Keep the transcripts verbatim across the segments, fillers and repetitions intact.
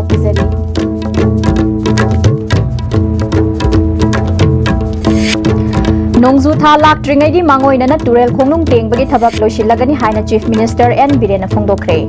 ꯄꯤꯖꯔꯤ꯫ ꯅꯣꯡꯖꯨ ꯊꯥ ꯂꯥꯛꯇ꯭ꯔꯤꯉꯩꯒꯤ ꯃꯥꯡꯑꯣꯏꯅꯅ ꯇꯨꯔꯦꯜ ꯈꯣꯡꯅꯨꯡ ꯇꯦꯡꯕꯒꯤ ꯊꯕꯛ ꯂꯣꯏꯁꯤꯜꯂꯒꯅꯤ ꯍꯥꯏꯅ Chief Minister N ꯕꯤꯔꯦꯟꯅ ꯐꯣꯡꯗꯣꯛꯈ꯭ꯔꯦ꯫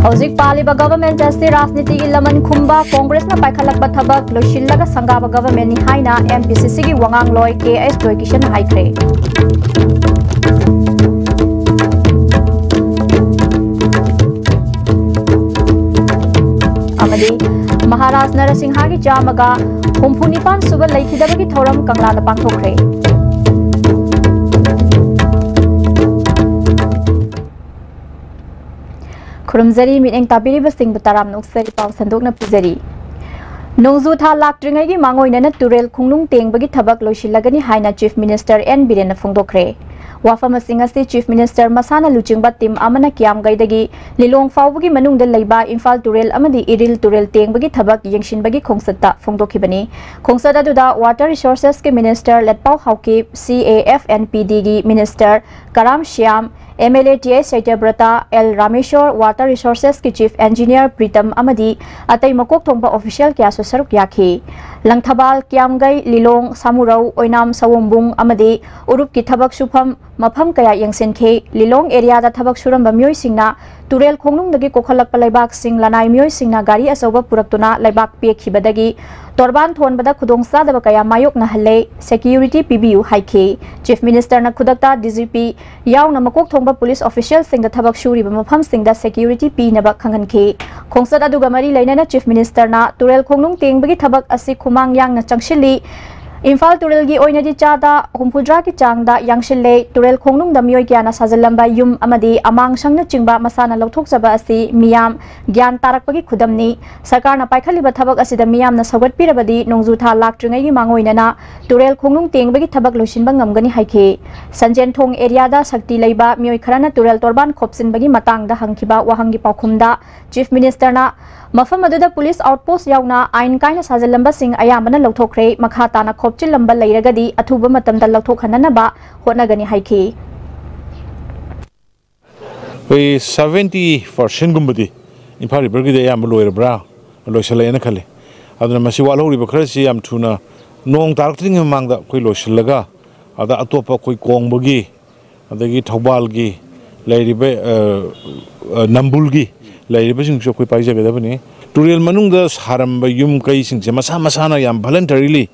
ꯍꯧꯖꯤꯛ ꯄꯥꯜꯂꯤꯕ government ꯑꯁꯤ ꯔꯥꯖꯅꯤꯇꯤꯒꯤ ꯂꯃꯟ ꯈꯨꯝꯕ ꯀꯣꯡꯒ꯭ꯔꯦꯁꯅ ꯄꯥꯏꯈꯠꯂꯛꯄ ꯊꯕꯛ ꯂꯣꯏꯁꯤꯜꯂꯒ ꯁꯪꯒꯥꯕ governmentꯅꯤ ꯍꯥꯏꯅ M P C Cꯒꯤ ꯋꯥꯉꯥꯡꯂꯣꯏ K S ꯖꯣꯏꯀꯤꯁꯟꯅ ꯍꯥꯏꯈ꯭ꯔꯦ꯫ ꯑꯃꯗꯤ ꯃꯍꯥꯔꯥꯖ ꯅꯔꯁꯤꯡꯍꯒꯤ ꯆꯥꯝꯃꯒ ꯍꯨꯝꯐꯨ ꯅꯤꯄꯥꯟ ꯁꯨꯕ ꯂꯩꯈꯤꯗꯕꯒꯤ ꯊꯧꯔꯝ ꯀꯪꯂꯥꯗ ꯄꯥꯡꯊꯣꯛꯈ꯭ꯔꯦ꯫ ꯈꯨꯔꯨꯝꯖꯔꯤ, ꯃꯤꯠꯌꯦꯡ ꯇꯥꯕꯤꯔꯤꯕꯁꯤꯡꯕꯨ ꯇꯔꯥꯝꯅ ꯑꯣꯛꯆꯔꯤ꯫ ꯄꯥꯎ ꯁꯟꯗꯣꯛꯅ ꯄꯤꯖꯔꯤ꯫ ꯅꯣꯡꯖꯨ ꯊꯥ ꯂꯥꯛꯇ꯭ꯔꯤꯉꯩꯒꯤ ꯃꯥꯡꯑꯣꯏꯅꯅ ꯇꯨꯔꯦꯜ ꯈꯣꯡꯅꯨꯡ ꯇꯦꯡꯕꯒꯤ ꯊꯕꯛ ꯂꯣꯏꯁꯤꯜꯂꯒꯅꯤ ꯍꯥꯏꯅ Chief Minister N ꯕꯤꯔꯦꯟꯅ ꯐꯣꯡꯗꯣꯛꯈ꯭ꯔꯦ꯫ ꯋꯥꯐꯝ ꯑꯁꯤꯡ ꯑꯁꯤ Chief Minister ꯃꯁꯥꯅ ꯂꯨꯆꯤꯡꯕ team ꯑꯃꯅ ꯀꯤꯌꯥꯝꯒꯩꯗꯒꯤ ꯂꯤꯂꯣꯡ ꯐꯥꯎꯕꯒꯤ ꯃꯅꯨꯡꯗ ꯂꯩꯕ ꯏꯝꯐꯥꯜ ꯇꯨꯔꯦꯜ ꯑꯃꯗꯤ ꯏꯔꯤꯜ ꯇꯨꯔꯦꯜ ꯇꯦꯡꯕꯒꯤ ꯊꯕꯛ ꯌꯦꯡꯁꯤꯟꯕꯒꯤ ꯈꯣꯡꯆꯠꯇ ꯐꯣꯡꯗꯣꯛꯈꯤꯕꯅꯤ꯫ ꯈꯣꯡꯆꯠ ꯑꯗꯨꯗ Water Resourcesꯀꯤ Minister ꯂꯦꯠꯄꯥꯎ Haokip, C A F and P Dꯒꯤ Minister Karam Shyam, M L A T I ꯁꯩꯇ꯭ꯌꯕ꯭ꯔꯇ, L Rameshwor, Water Resourcesꯀꯤ Chief Engineer Pritam ꯑꯃꯗꯤ ꯑꯇꯩ ꯃꯀꯣꯛ ꯊꯣꯡꯕ official ꯀꯌꯥꯁꯨ ꯁꯔꯨꯛ ꯌꯥꯈꯤ꯫ ꯂꯪꯊꯕꯥꯜ, ꯀꯤꯌꯥꯝꯒꯩ, ꯂꯤꯂꯣꯡ, ꯁꯥꯃꯨꯔꯧ, ꯑꯣꯏꯅꯥꯝ, ꯁꯑꯣꯝꯕꯨꯡ ꯑꯃꯗꯤ ꯎꯔꯨꯞꯀꯤ ꯊꯕꯛ ꯁꯨꯐꯝ ꯃꯐꯝ ꯀꯌꯥ ꯌꯦꯡꯁꯤꯟꯈꯤ꯫ ꯂꯤꯂꯣꯡ areaꯗ ꯊꯕꯛ ꯁꯨꯔꯝꯕ ꯃꯤꯑꯣꯏꯁꯤꯡꯅ ꯇꯨꯔꯦꯜ ꯈꯣꯡꯅꯨꯡꯗꯒꯤ ꯀꯣꯛꯈꯠꯂꯛꯄ ꯂꯩꯕꯥꯛꯁꯤꯡ ꯂꯅꯥꯏ ꯃꯤꯑꯣꯏꯁꯤꯡꯅ ꯒꯥꯔꯤ ꯑꯆꯧꯕ ꯄꯨꯔꯛꯇꯨꯅ ꯂꯩꯕꯥꯛ ꯄꯦꯛꯈꯤꯕꯗꯒꯤ ꯇꯣꯔꯕꯥꯟ ꯊꯣꯟꯕꯗ ꯈꯨꯗꯣꯡꯆꯥꯗꯕ ꯀꯌꯥ ꯃꯥꯌꯣꯛꯅꯍꯜꯂꯦ, security ꯄꯤꯕꯤꯌꯨ ꯍꯥꯏꯈꯤ꯫ Chief Ministerꯅ ꯈꯨꯗꯛꯇ D G P ꯌꯥꯎꯅ ꯃꯀꯣꯛ ꯊꯣꯡꯕ police officialꯁꯤꯡꯗ ꯊꯕꯛ ꯁꯨꯔꯤꯕ ꯃꯐꯝꯁꯤꯡꯗ security ꯄꯤꯅꯕ ꯈꯪꯍꯟꯈꯤ꯫ ꯈꯣꯡꯆꯠ ꯑꯗꯨꯒ ꯃꯔꯤ ꯂꯩꯅꯅ Chief Ministerꯅ ꯇꯨꯔꯦꯜ ꯈꯣꯡꯅꯨꯡ ꯇꯦꯡꯕꯒꯤ ꯊꯕꯛ ꯑꯁꯤ ꯈꯨꯃꯥꯡ ꯌꯥꯡꯅ ꯆꯪꯁꯤꯜꯂꯤ, ꯏꯝꯐꯥꯜ ꯇꯨꯔꯦꯜꯒꯤ ꯑꯣꯏꯅꯗꯤ ꯆꯥꯗ ꯍꯨꯝꯐꯨꯇꯔꯥꯒꯤ ꯆꯥꯡꯗ ꯌꯥꯡꯁꯤꯜꯂꯦ꯫ ꯇꯨꯔꯦꯜ ꯈꯣꯡꯅꯨꯡꯗ ꯃꯤꯑꯣꯏ ꯀꯌꯥꯅ ꯁꯥꯖꯤꯜꯂꯝꯕ ꯌꯨꯝ ꯑꯃꯗꯤ ꯑꯃꯥꯡꯁꯪꯅꯆꯤꯡꯕ ꯃꯁꯥꯅ ꯂꯧꯊꯣꯛꯆꯕ ꯑꯁꯤ ꯃꯤꯌꯥꯝ ꯒ꯭ꯌꯥꯟ ꯇꯥꯔꯛꯄꯒꯤ ꯈꯨꯗꯝꯅꯤ꯫ ꯁꯔꯀꯥꯔꯅ ꯄꯥꯏꯈꯠꯂꯤꯕ ꯊꯕꯛ ꯑꯁꯤꯗ ꯃꯤꯌꯥꯝꯅ ꯁꯧꯒꯠꯄꯤꯔꯕꯗꯤ ꯅꯣꯡꯖꯨ ꯊꯥ ꯂꯥꯛꯇ꯭ꯔꯤꯉꯩꯒꯤ ꯃꯥꯡꯑꯣꯏꯅꯅ ꯇꯨꯔꯦꯜ ꯈꯣꯡꯅꯨꯡ ꯇꯦꯡꯕꯒꯤ ꯊꯕꯛ ꯂꯣꯏꯁꯤꯟꯕ ꯉꯝꯒꯅꯤ ꯍꯥꯏꯈꯤ꯫ ꯁꯟꯖꯦꯟꯊꯣꯡ areaꯗ ꯁꯛꯇꯤ ꯂꯩꯕ ꯃꯤꯑꯣꯏ ꯈꯔꯅ ꯇꯨꯔꯦꯜ ꯇꯣꯔꯕꯥꯟ ꯈꯣꯞꯆꯤꯟꯕꯒꯤ ꯃꯇꯥꯡꯗ ꯍꯪꯈꯤꯕ ꯋꯥꯍꯪꯒꯤ ꯄꯥꯎꯈꯨꯝꯗ Chief Ministerꯅ ꯃꯐꯝ ꯑꯗꯨꯗ police outpost ꯌꯥꯎꯅ ꯑꯥꯏꯟ ꯀꯥꯏꯅ ꯁꯥꯖꯤꯜꯂꯝꯕꯁꯤꯡ ꯑꯌꯥꯝꯕꯅ ꯂꯧꯊꯣꯛꯈ꯭ꯔꯦ꯫ ꯃꯈꯥ ꯇꯥꯅ ꯈꯣꯞ ꯆꯤꯜꯂꯝꯕ ꯂꯩꯔꯒꯗꯤ ꯑꯊꯨꯕ ꯃꯇꯝꯗ ꯂꯧꯊꯣꯛꯍꯟꯅꯅꯕ ꯍꯣꯠꯅꯒꯅꯤ ꯍꯥꯏꯈꯤ꯫ ꯑꯩꯈꯣꯏ ꯁꯚꯦꯟꯇꯤ ꯄꯥꯔꯁꯦꯟꯒꯨꯝꯕꯗꯤ ꯏꯝꯐꯥꯜ ꯔꯤꯚꯔꯒꯤꯗꯤ ꯑꯌꯥꯝꯕ ꯂꯣꯏꯔꯕ꯭ꯔꯥ? ꯂꯣꯏꯁꯤꯜꯂꯛꯑꯦꯅ ꯈꯜꯂꯤ꯫ ꯑꯗꯨꯅ ꯃꯁꯤ ꯋꯥꯠꯍꯧꯔꯤꯕ ꯈꯔꯁꯤ ꯌꯥꯝ ꯊꯨꯅ ꯅꯣꯡ ꯇꯥꯔꯛꯇ꯭ꯔꯤꯉꯩ ꯃꯃꯥꯡꯗ ꯑꯩꯈꯣꯏ ꯂꯣꯏꯁꯤꯜꯂꯒ, ꯑꯗ ꯑꯇꯣꯞꯄ ꯑꯩꯈꯣꯏ ꯀꯣꯡꯕꯒꯤ, ꯑꯗꯒꯤ ꯊꯧꯕꯥꯜꯒꯤ ꯂꯩꯔꯤꯕ, ꯑ, ꯑ, ꯅꯝꯕꯨꯜꯒꯤ ꯂꯩꯔꯤꯕꯁꯤꯡꯁꯨ ꯑꯩꯈꯣꯏ ꯄꯥꯏꯖꯒꯗꯕꯅꯤ꯫ ꯇꯨꯔꯦꯜ ꯃꯅꯨꯡꯗ ꯁꯥꯔꯝꯕ ꯌꯨꯝ ꯀꯩꯁꯤꯡꯁꯦ ꯃꯁꯥ ꯃꯁꯥꯅ ꯌꯥꯝ voluntarily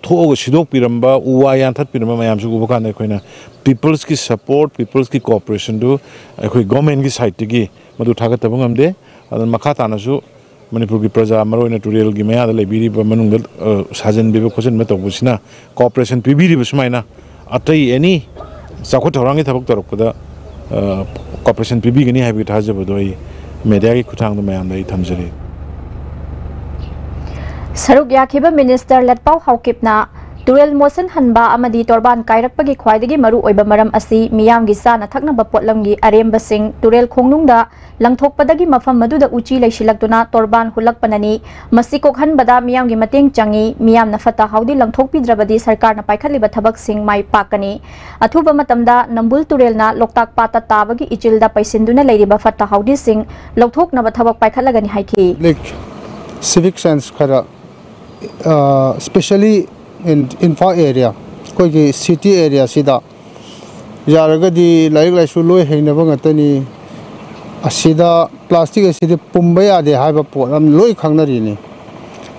ꯊꯣꯛꯑꯒ ꯁꯤꯗꯣꯛꯄꯤꯔꯝꯕ, ꯎ ꯋꯥ ꯌꯥꯟꯊꯠꯄꯤꯔꯝꯕ ꯃꯌꯥꯝꯁꯨ ꯎꯕ ꯀꯥꯟꯗ ꯑꯩꯈꯣꯏꯅ peopleꯁꯀꯤ support, peopleꯁꯀꯤ cooperationꯗꯨ ꯑꯩꯈꯣꯏ governmentꯀꯤ sideꯇꯒꯤ ꯃꯗꯨ ꯊꯥꯒꯠꯇꯕ ꯉꯝꯗꯦ꯫ ꯑꯗꯨꯅ ꯃꯈꯥ ꯇꯥꯅꯁꯨ ꯃꯅꯤꯄꯨꯔꯒꯤ ꯄ꯭ꯔꯖꯥ, ꯃꯔꯨꯑꯣꯏꯅ ꯇꯨꯔꯦꯜꯒꯤ ꯃꯌꯥꯗ ꯂꯩꯕꯤꯔꯤꯕ ꯃꯅꯨꯡꯗ, ꯑ, ꯁꯥꯖꯟꯕꯤꯕ ꯈꯣꯠꯆꯟꯕ ꯇꯧꯕꯁꯤꯅ cooperation ꯄꯤꯕꯤꯔꯤꯕ ꯁꯨꯃꯥꯏꯅ ꯑꯇꯩ any ꯆꯥꯎꯈꯠ ꯊꯧꯔꯥꯡꯒꯤ ꯊꯕꯛ ꯇꯧꯔꯛꯄꯗ, ꯑ, cooperation ꯄꯤꯕꯤꯒꯅꯤ ꯍꯥꯏꯕꯒꯤ ꯊꯥꯖꯕꯗꯣ ꯑꯩ mediaꯒꯤ ꯈꯨꯠꯊꯥꯡꯗ ꯃꯌꯥꯝꯗ ꯑꯩ ꯊꯝꯖꯔꯤ꯫ ꯁꯔꯨꯛ ꯌꯥꯈꯤꯕ ꯃꯤꯅꯤꯁꯇꯔ ꯂꯠꯄꯥꯎ ꯍꯥꯎꯀꯤꯞꯅ ꯇꯨꯔꯦꯜ ꯃꯣꯠꯁꯤꯟꯍꯟꯕ ꯑꯃꯗꯤ ꯇꯣꯔꯕꯥꯟ ꯀꯥꯏꯔꯛꯄꯒꯤ ꯈ꯭ꯋꯥꯏꯗꯒꯤ ꯃꯔꯨ ꯑꯣꯏꯕ ꯃꯔꯝ ꯑꯁꯤ ꯃꯤꯌꯥꯝꯒꯤ ꯆꯥꯅ ꯊꯛꯅꯕ ꯄꯣꯠꯂꯝꯒꯤ ꯑꯔꯦꯝꯕꯁꯤꯡ ꯇꯨꯔꯦꯜ ꯈꯣꯡꯅꯨꯡꯗ ꯂꯪꯊꯣꯛꯄꯗꯒꯤ ꯃꯐꯝ ꯑꯗꯨꯗ ꯎꯆꯤ ꯂꯩꯁꯤꯜꯂꯛꯇꯨꯅ ꯇꯣꯔꯕꯥꯟ ꯍꯨꯜꯂꯛꯄꯅꯅꯤ꯫ ꯃꯁꯤ ꯀꯣꯛꯍꯟꯕꯗ ꯃꯤꯌꯥꯝꯒꯤ ꯃꯇꯦꯡ ꯆꯪꯏ꯫ ꯃꯤꯌꯥꯝꯅ ꯐꯠꯇ ꯍꯥꯎꯗꯤ ꯂꯪꯊꯣꯛꯄꯤꯗ꯭ꯔꯕꯗꯤ ꯁꯔꯀꯥꯔꯅ ꯄꯥꯏꯈꯠꯂꯤꯕ ꯊꯕꯛꯁꯤꯡ ꯃꯥꯏ ꯄꯥꯛꯀꯅꯤ꯫ ꯑꯊꯨꯕ ꯃꯇꯝꯗ ꯅꯝꯕꯨꯜ ꯇꯨꯔꯦꯜꯅ ꯂꯣꯛꯇꯥꯛ ꯄꯥꯠꯇ ꯇꯥꯕꯒꯤ ꯏꯆꯤꯜꯗ ꯄꯩꯁꯤꯟꯗꯨꯅ ꯂꯩꯔꯤꯕ ꯐꯠꯇ ꯍꯥꯎꯗꯤꯁꯤꯡ ꯂꯧꯊꯣꯛꯅꯕ ꯊꯕꯛ ꯄꯥꯏꯈꯠꯂꯒꯅꯤ ꯍꯥꯏꯈꯤ꯫ Like civic sense ꯈꯔ, ꯑ, especially in ꯏꯝꯐꯥꯜ area, ꯑꯩꯈꯣꯏꯒꯤ city areaꯁꯤꯗ ꯌꯥꯔꯒꯗꯤ ꯂꯥꯏꯔꯤꯛ ꯂꯥꯏꯁꯨ ꯂꯣꯏ ꯍꯩꯅꯕ ꯉꯥꯛꯇꯅꯤ꯫ ꯑꯁꯤꯗ plastic ꯑꯁꯤꯗꯤ ꯄꯨꯝꯕ ꯌꯥꯗꯦ ꯍꯥꯏꯕ ꯄꯣꯠ ꯑꯃ ꯂꯣꯏ ꯈꯪꯅꯔꯤꯅꯤ꯫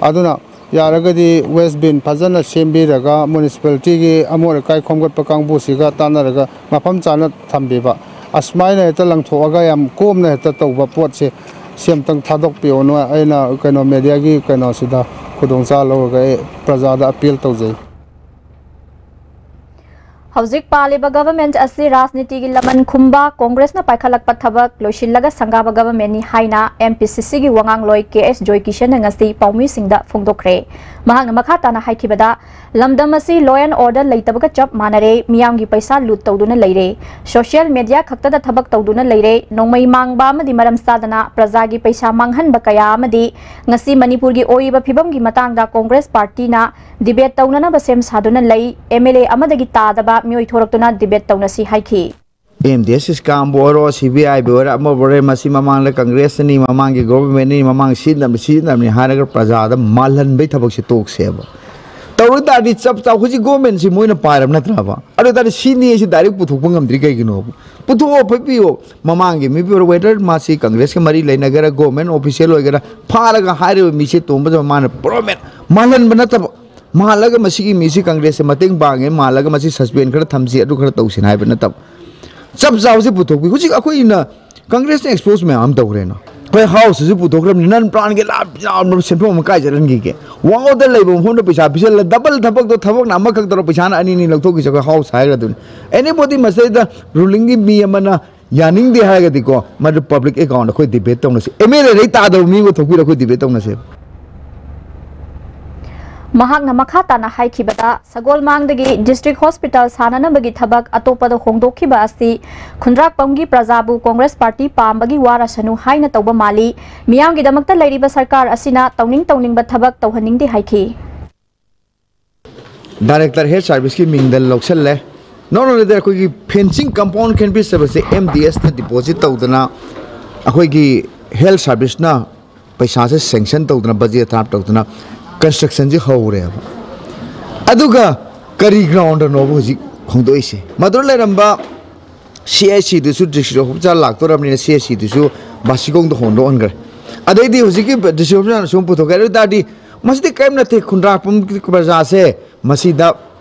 ꯑꯗꯨꯅ ꯌꯥꯔꯒꯗꯤ waste bin ꯐꯖꯅ ꯁꯦꯝꯕꯤꯔꯒ municipalityꯒꯤ ꯑꯃꯣꯠ ꯑꯀꯥꯏ ꯈꯣꯝꯒꯠꯄ ꯀꯥꯡꯕꯨꯁꯤꯒ ꯇꯥꯟꯅꯔꯒ ꯃꯐꯝ ꯆꯥꯅ ꯊꯝꯕꯤꯕ, ꯑꯁꯨꯃꯥꯏꯅ ꯍꯦꯛꯇ ꯂꯪꯊꯣꯛꯑꯒ ꯌꯥꯝ ꯀꯣꯝꯅ ꯍꯦꯛꯇ ꯇꯧꯕ ꯄꯣꯠꯁꯦ ꯁꯤ ꯑꯝꯇꯪ ꯊꯥꯗꯣꯛꯄꯤꯌꯣꯅ ꯑꯩꯅ ꯀꯩꯅꯣ mediaꯒꯤ ꯀꯩꯅꯣꯁꯤꯗ ꯈꯨꯗꯣꯡꯆꯥ ꯂꯧꯔꯒ ꯑꯩ ꯄ꯭ꯔꯖꯥꯗ appeal ꯇꯧꯖꯩ꯫ ꯍꯧꯖꯤꯛ ꯄꯥꯜꯂꯤꯕ ꯒꯚꯔꯟꯃꯦꯟꯠ ꯑꯁꯤ ꯔꯥꯖꯅꯤꯇꯤꯒꯤ ꯂꯃꯟ ꯈꯨꯝꯕ, ꯀꯣꯡꯒ꯭ꯔꯦꯁꯅ ꯄꯥꯏꯈꯠꯂꯛꯄ ꯊꯕꯛ ꯂꯣꯏꯁꯤꯜꯂꯒ ꯁꯪꯒꯥꯕ ꯒꯚꯔꯟꯃꯦꯟꯠꯅꯤ ꯍꯥꯏꯅ ꯑꯦꯝ ꯄꯤ ꯁꯤ ꯁꯤꯒꯤ ꯋꯥꯉꯥꯡꯂꯣꯏ ꯀꯦ ꯑꯦꯁ ꯖꯣꯏꯀꯤꯁꯟꯅ ꯉꯁꯤ ꯄꯥꯎꯃꯤꯁꯤꯡꯗ ꯐꯣꯡꯗꯣꯛꯈ꯭ꯔꯦ꯫ ꯃꯍꯥꯛꯅ ꯃꯈꯥ ꯇꯥꯅ ꯍꯥꯏꯈꯤꯕꯗ, ꯂꯝꯗꯝ ꯑꯁꯤ law and order ꯂꯩꯇꯕꯒ ꯆꯞ ꯃꯥꯟꯅꯔꯦ, ꯃꯤꯌꯥꯝꯒꯤ ꯄꯩꯁꯥ ꯂꯨꯠ ꯇꯧꯗꯨꯅ ꯂꯩꯔꯦ, ꯁꯣꯁꯤꯌꯦꯜ ꯃꯦꯗꯤꯌꯥ ꯈꯛꯇꯗ ꯊꯕꯛ ꯇꯧꯗꯨꯅ ꯂꯩꯔꯦ, ꯅꯣꯡꯃꯩ ꯃꯥꯡꯕ ꯑꯃꯗꯤ ꯃꯔꯝ ꯆꯥꯗꯅ ꯄ꯭ꯔꯖꯥꯒꯤ ꯄꯩꯁꯥ ꯃꯥꯡꯍꯟꯕ ꯀꯌꯥ ꯑꯃꯗꯤ ꯉꯁꯤ ꯃꯅꯤꯄꯨꯔꯒꯤ ꯑꯣꯏꯔꯤꯕ ꯐꯤꯕꯝꯒꯤ ꯃꯇꯥꯡꯗ ꯀꯣꯡꯒ꯭ꯔꯦꯁ ꯄꯥꯔꯇꯤꯅ ꯗꯤꯕꯦꯠ ꯇꯧꯅꯅꯕ ꯁꯦꯝ ꯁꯥꯗꯨꯅ ꯂꯩ꯫ ꯑꯦꯝ ꯑꯦꯜ ꯑꯦ ꯑꯃꯗꯒꯤ ꯇꯥꯗꯕ ꯃꯤꯑꯣꯏ ꯊꯣꯔꯛꯇꯨꯅ ꯗꯤꯕꯦꯠ ꯇꯧꯅꯁꯤ ꯍꯥꯏꯈꯤ꯫ ꯑꯦꯝ ꯗꯤ ꯑꯦꯁ ꯁ꯭ꯀꯥꯝꯕꯨ ꯑꯣꯏꯔꯣ, ꯁꯤ ꯕꯤ ꯑꯥꯏꯕꯨ ꯑꯣꯏꯔꯣ, ꯑꯃꯕꯨ ꯑꯣꯏꯔꯣ, ꯃꯁꯤ ꯃꯃꯥꯡꯗ ꯀꯪꯒ꯭ꯔꯦꯁꯅꯤ, ꯃꯃꯥꯡꯒꯤ ꯒꯣꯚꯔꯟꯃꯦꯟꯠꯅꯤ, ꯃꯃꯥꯡ ꯁꯤꯖꯤꯟꯅꯕꯅꯤ, ꯁꯤꯖꯤꯟꯅꯕꯅꯤ ꯍꯥꯏꯔꯒ ꯄ꯭ꯔꯖꯥꯗ ꯃꯥꯜꯍꯟꯕꯩ ꯊꯕꯛꯁꯦ ꯇꯣꯛꯁꯦꯕ꯫ ꯇꯧꯔ ꯇꯥꯔꯗꯤ ꯆꯞ ꯆꯥ ꯍꯧꯖꯤꯛ ꯒꯣꯚꯔꯟꯃꯦꯟꯠꯁꯤ ꯃꯣꯏꯅ ꯄꯥꯏꯔꯕ ꯅꯠꯇ꯭ꯔꯕ? ꯑꯗꯨ ꯑꯣꯏ ꯇꯥꯔꯗꯤ ꯁꯤꯅꯤ ꯑꯩꯁꯤ ꯗꯥꯏꯔꯦꯛ ꯄꯨꯊꯣꯛꯄ ꯉꯝꯗ꯭ꯔꯤ ꯀꯩꯒꯤꯅꯣꯕ? ꯄꯨꯊꯣꯛꯑꯣ, ꯐꯠꯄꯤꯌꯣ꯫ ꯃꯃꯥꯡꯒꯤ ꯃꯤꯕꯤ ꯑꯣꯏꯔꯣ, ꯋꯦꯗꯔ ꯃꯥꯁꯤ ꯀꯪꯒ꯭ꯔꯦꯁꯀ ꯃꯔꯤ ꯂꯩꯅꯒꯦꯔꯥ, ꯒꯣꯚꯔꯟꯃꯦꯟꯠ ꯑꯣꯐꯤꯁꯤꯌꯦꯜ ꯑꯣꯏꯒꯦꯔꯥ, ꯐꯥꯔꯒ ꯍꯥꯏꯔꯤꯕ ꯃꯤꯁꯦ ꯇꯣꯝꯕ ꯃꯥꯅ ꯄ꯭ꯔꯣꯃꯦꯠ ꯃꯥꯜꯍꯟꯕ ꯅꯠꯇꯕ, ꯃꯥꯜꯂꯒ ꯃꯁꯤꯒꯤ ꯃꯤꯁꯤ ꯀꯪꯒ꯭ꯔꯦꯁꯁꯦ ꯃꯇꯦꯡ ꯄꯥꯡꯉꯦ, ꯃꯥꯜꯂꯒ ꯃꯁꯤ ꯁꯁꯄꯦꯟ ꯈꯔ ꯊꯝꯁꯤ, ꯑꯗꯨ ꯈꯔ ꯇꯧꯁꯤꯅ ꯍꯥꯏꯕ ꯅꯠꯇꯕ, ꯆꯞ ꯆꯥꯕꯁꯤ ꯄꯨꯊꯣꯛꯄꯤ꯫ ꯍꯧꯖꯤꯛ ꯑꯩꯈꯣꯏꯅ ꯀꯪꯒ꯭ꯔꯦꯁꯅ ꯑꯦꯛꯁꯄꯣꯖ ꯃꯌꯥꯝ ꯑꯃ ꯇꯧꯈ꯭ꯔꯦꯅ, ꯑꯩꯈꯣꯏ ꯍꯥꯎꯁꯇꯁꯨ ꯄꯨꯊꯣꯛꯈ꯭ꯔꯕꯅꯤ, ꯅꯟ ꯄ꯭ꯔꯥꯟꯒꯤ ꯂꯥꯞ ꯌꯥꯝꯕ ꯁꯦꯟꯐꯝ ꯑꯃ ꯀꯥꯏꯖꯔꯟꯈꯤꯒꯦ꯫ ꯋꯥꯉꯧꯗ ꯂꯩꯕ ꯃꯐꯝꯗ ꯄꯩꯁꯥ ꯄꯤꯁꯜꯂ, ꯗꯕꯜ ꯊꯕꯛꯇꯣ, ꯊꯕꯛꯅ ꯑꯃꯈꯛ ꯇꯧꯔ ꯄꯩꯁꯥꯅ ꯑꯅꯤ ꯑꯅꯤ ꯂꯧꯊꯣꯛꯈꯤꯁꯦ, ꯑꯩꯈꯣꯏ ꯍꯥꯎꯁ ꯍꯥꯏꯈ꯭ꯔꯗꯨꯅꯤ꯫ ꯑꯦꯅꯤꯕꯣꯗꯤ ꯃꯁꯤꯗꯩꯗ ꯔꯨꯂꯤꯡꯒꯤ ꯃꯤ ꯑꯃꯅ ꯌꯥꯅꯤꯡꯗꯦ ꯍꯥꯏꯔꯒꯗꯤꯀꯣ, ꯃꯗꯨ ꯄꯕ꯭ꯂꯤꯛ ꯑꯦꯀꯥꯎꯟꯗ ꯑꯩꯈꯣꯏ ꯗꯤꯕꯦꯠ ꯇꯧꯅꯁꯤ꯫ ꯑꯦꯝ ꯑꯦꯜ ꯑꯦꯗꯩ ꯇꯥꯗꯕ ꯃꯤ ꯑꯃ ꯊꯣꯛꯄꯤꯔ ꯑꯩꯈꯣꯏ ꯗꯤꯕꯦꯠ ꯇꯧꯅꯁꯦ꯫ ꯃꯍꯥꯛꯅ ꯃꯈꯥ ꯇꯥꯅ ꯍꯥꯏꯈꯤꯕꯗ, ꯁꯒꯣꯜꯃꯥꯡꯗꯒꯤ ꯗꯤꯁꯇ꯭ꯔꯤꯛ ꯍꯣꯁꯄꯤꯇꯥꯜ ꯁꯥꯅꯅꯕꯒꯤ ꯊꯕꯛ ꯑꯇꯣꯞꯄꯗ ꯍꯣꯡꯗꯣꯛꯈꯤꯕ ꯑꯁꯤ ꯈꯨꯟꯗ꯭ꯔꯥꯛꯄꯝꯒꯤ ꯄ꯭ꯔꯖꯥꯕꯨ ꯀꯣꯡꯒ꯭ꯔꯦꯁ ꯄꯥꯔꯇꯤ ꯄꯥꯝꯕꯒꯤ ꯋꯥꯔꯁꯅꯨ ꯍꯥꯏꯅ ꯇꯧꯕ ꯃꯥꯜꯂꯤ꯫ ꯃꯤꯌꯥꯝꯒꯤꯗꯃꯛꯇ ꯂꯩꯔꯤꯕ ꯁꯔꯀꯥꯔ ꯑꯁꯤꯅ ꯇꯧꯅꯤꯡ ꯇꯧꯅꯤꯡꯕ ꯊꯕꯛ ꯇꯧꯍꯟꯅꯤꯡꯗꯦ ꯍꯥꯏꯈꯤ꯫ ꯗꯥꯏꯔꯦꯛꯇꯔ ꯍꯦꯜꯊ ꯁꯥꯔꯚꯤꯁꯀꯤ ꯃꯤꯡꯗ ꯂꯧꯁꯜꯂꯦ꯫ Not only that, ꯑꯩꯈꯣꯏꯒꯤ ꯐꯦꯟꯁꯤꯡ ꯀꯝꯄꯥꯎꯟ ꯈꯦꯟꯕꯤꯁ ꯍꯥꯏꯕꯁꯦ ꯑꯦꯝ ꯗꯤ ꯑꯦꯁꯇ ꯗꯤꯄꯣꯖꯤꯠ ꯇꯧꯗꯅ ꯑꯩꯈꯣꯏꯒꯤ ꯍꯦꯜꯊ ꯁꯥꯔꯚꯤꯁꯅ ꯄꯩꯁꯥꯁꯦ ꯁꯦꯡꯁꯟ ꯇꯧꯗꯅ, ꯕꯖꯦꯠ ꯊꯥꯞ ꯇꯧꯗꯅ ꯀꯟꯁꯇ꯭ꯔꯛꯁꯟꯁꯤ ꯍꯧꯔꯦꯕ꯫ ꯑꯗꯨꯒ ꯀꯔꯤ ꯒ꯭ꯔꯥꯎꯟꯗꯅꯣꯕ ꯍꯧꯖꯤꯛ ꯍꯣꯡꯗꯣꯛꯏꯁꯦ? ꯃꯗꯨꯗ ꯂꯩꯔꯝꯕ ꯁꯤ ꯑꯩꯆ ꯁꯤꯗꯨꯁꯨ ꯗꯤꯁꯇ꯭ꯔꯤꯛ ꯍꯣꯁꯄꯤꯇꯥꯜ ꯂꯥꯛꯇꯣꯔꯕꯅꯤꯅ ꯁꯤ ꯑꯩꯆ ꯁꯤꯗꯨꯁꯨ ꯕꯥꯁꯤꯈꯣꯡꯗ ꯍꯣꯡꯗꯣꯛꯍꯟꯈ꯭ꯔꯦ꯫ ꯑꯗꯩꯗꯤ ꯍꯧꯖꯤꯛꯀꯤ ꯗꯤꯁꯇ꯭ꯔꯤꯛ ꯍꯣꯁꯄꯤꯇꯥꯜꯅ ꯁꯨꯝ ꯄꯨꯊꯣꯛꯈ꯭ꯔꯦ꯫ ꯑꯗꯨ ꯑꯣꯏ ꯇꯥꯔꯗꯤ ꯃꯁꯤꯗꯤ ꯀꯔꯤꯝ ꯅꯠꯇꯦ, ꯈꯨꯟꯗ꯭ꯔꯥꯛꯄꯝꯒꯤ ꯄ꯭ꯔꯖꯥꯁꯦ ꯃꯁꯤꯗ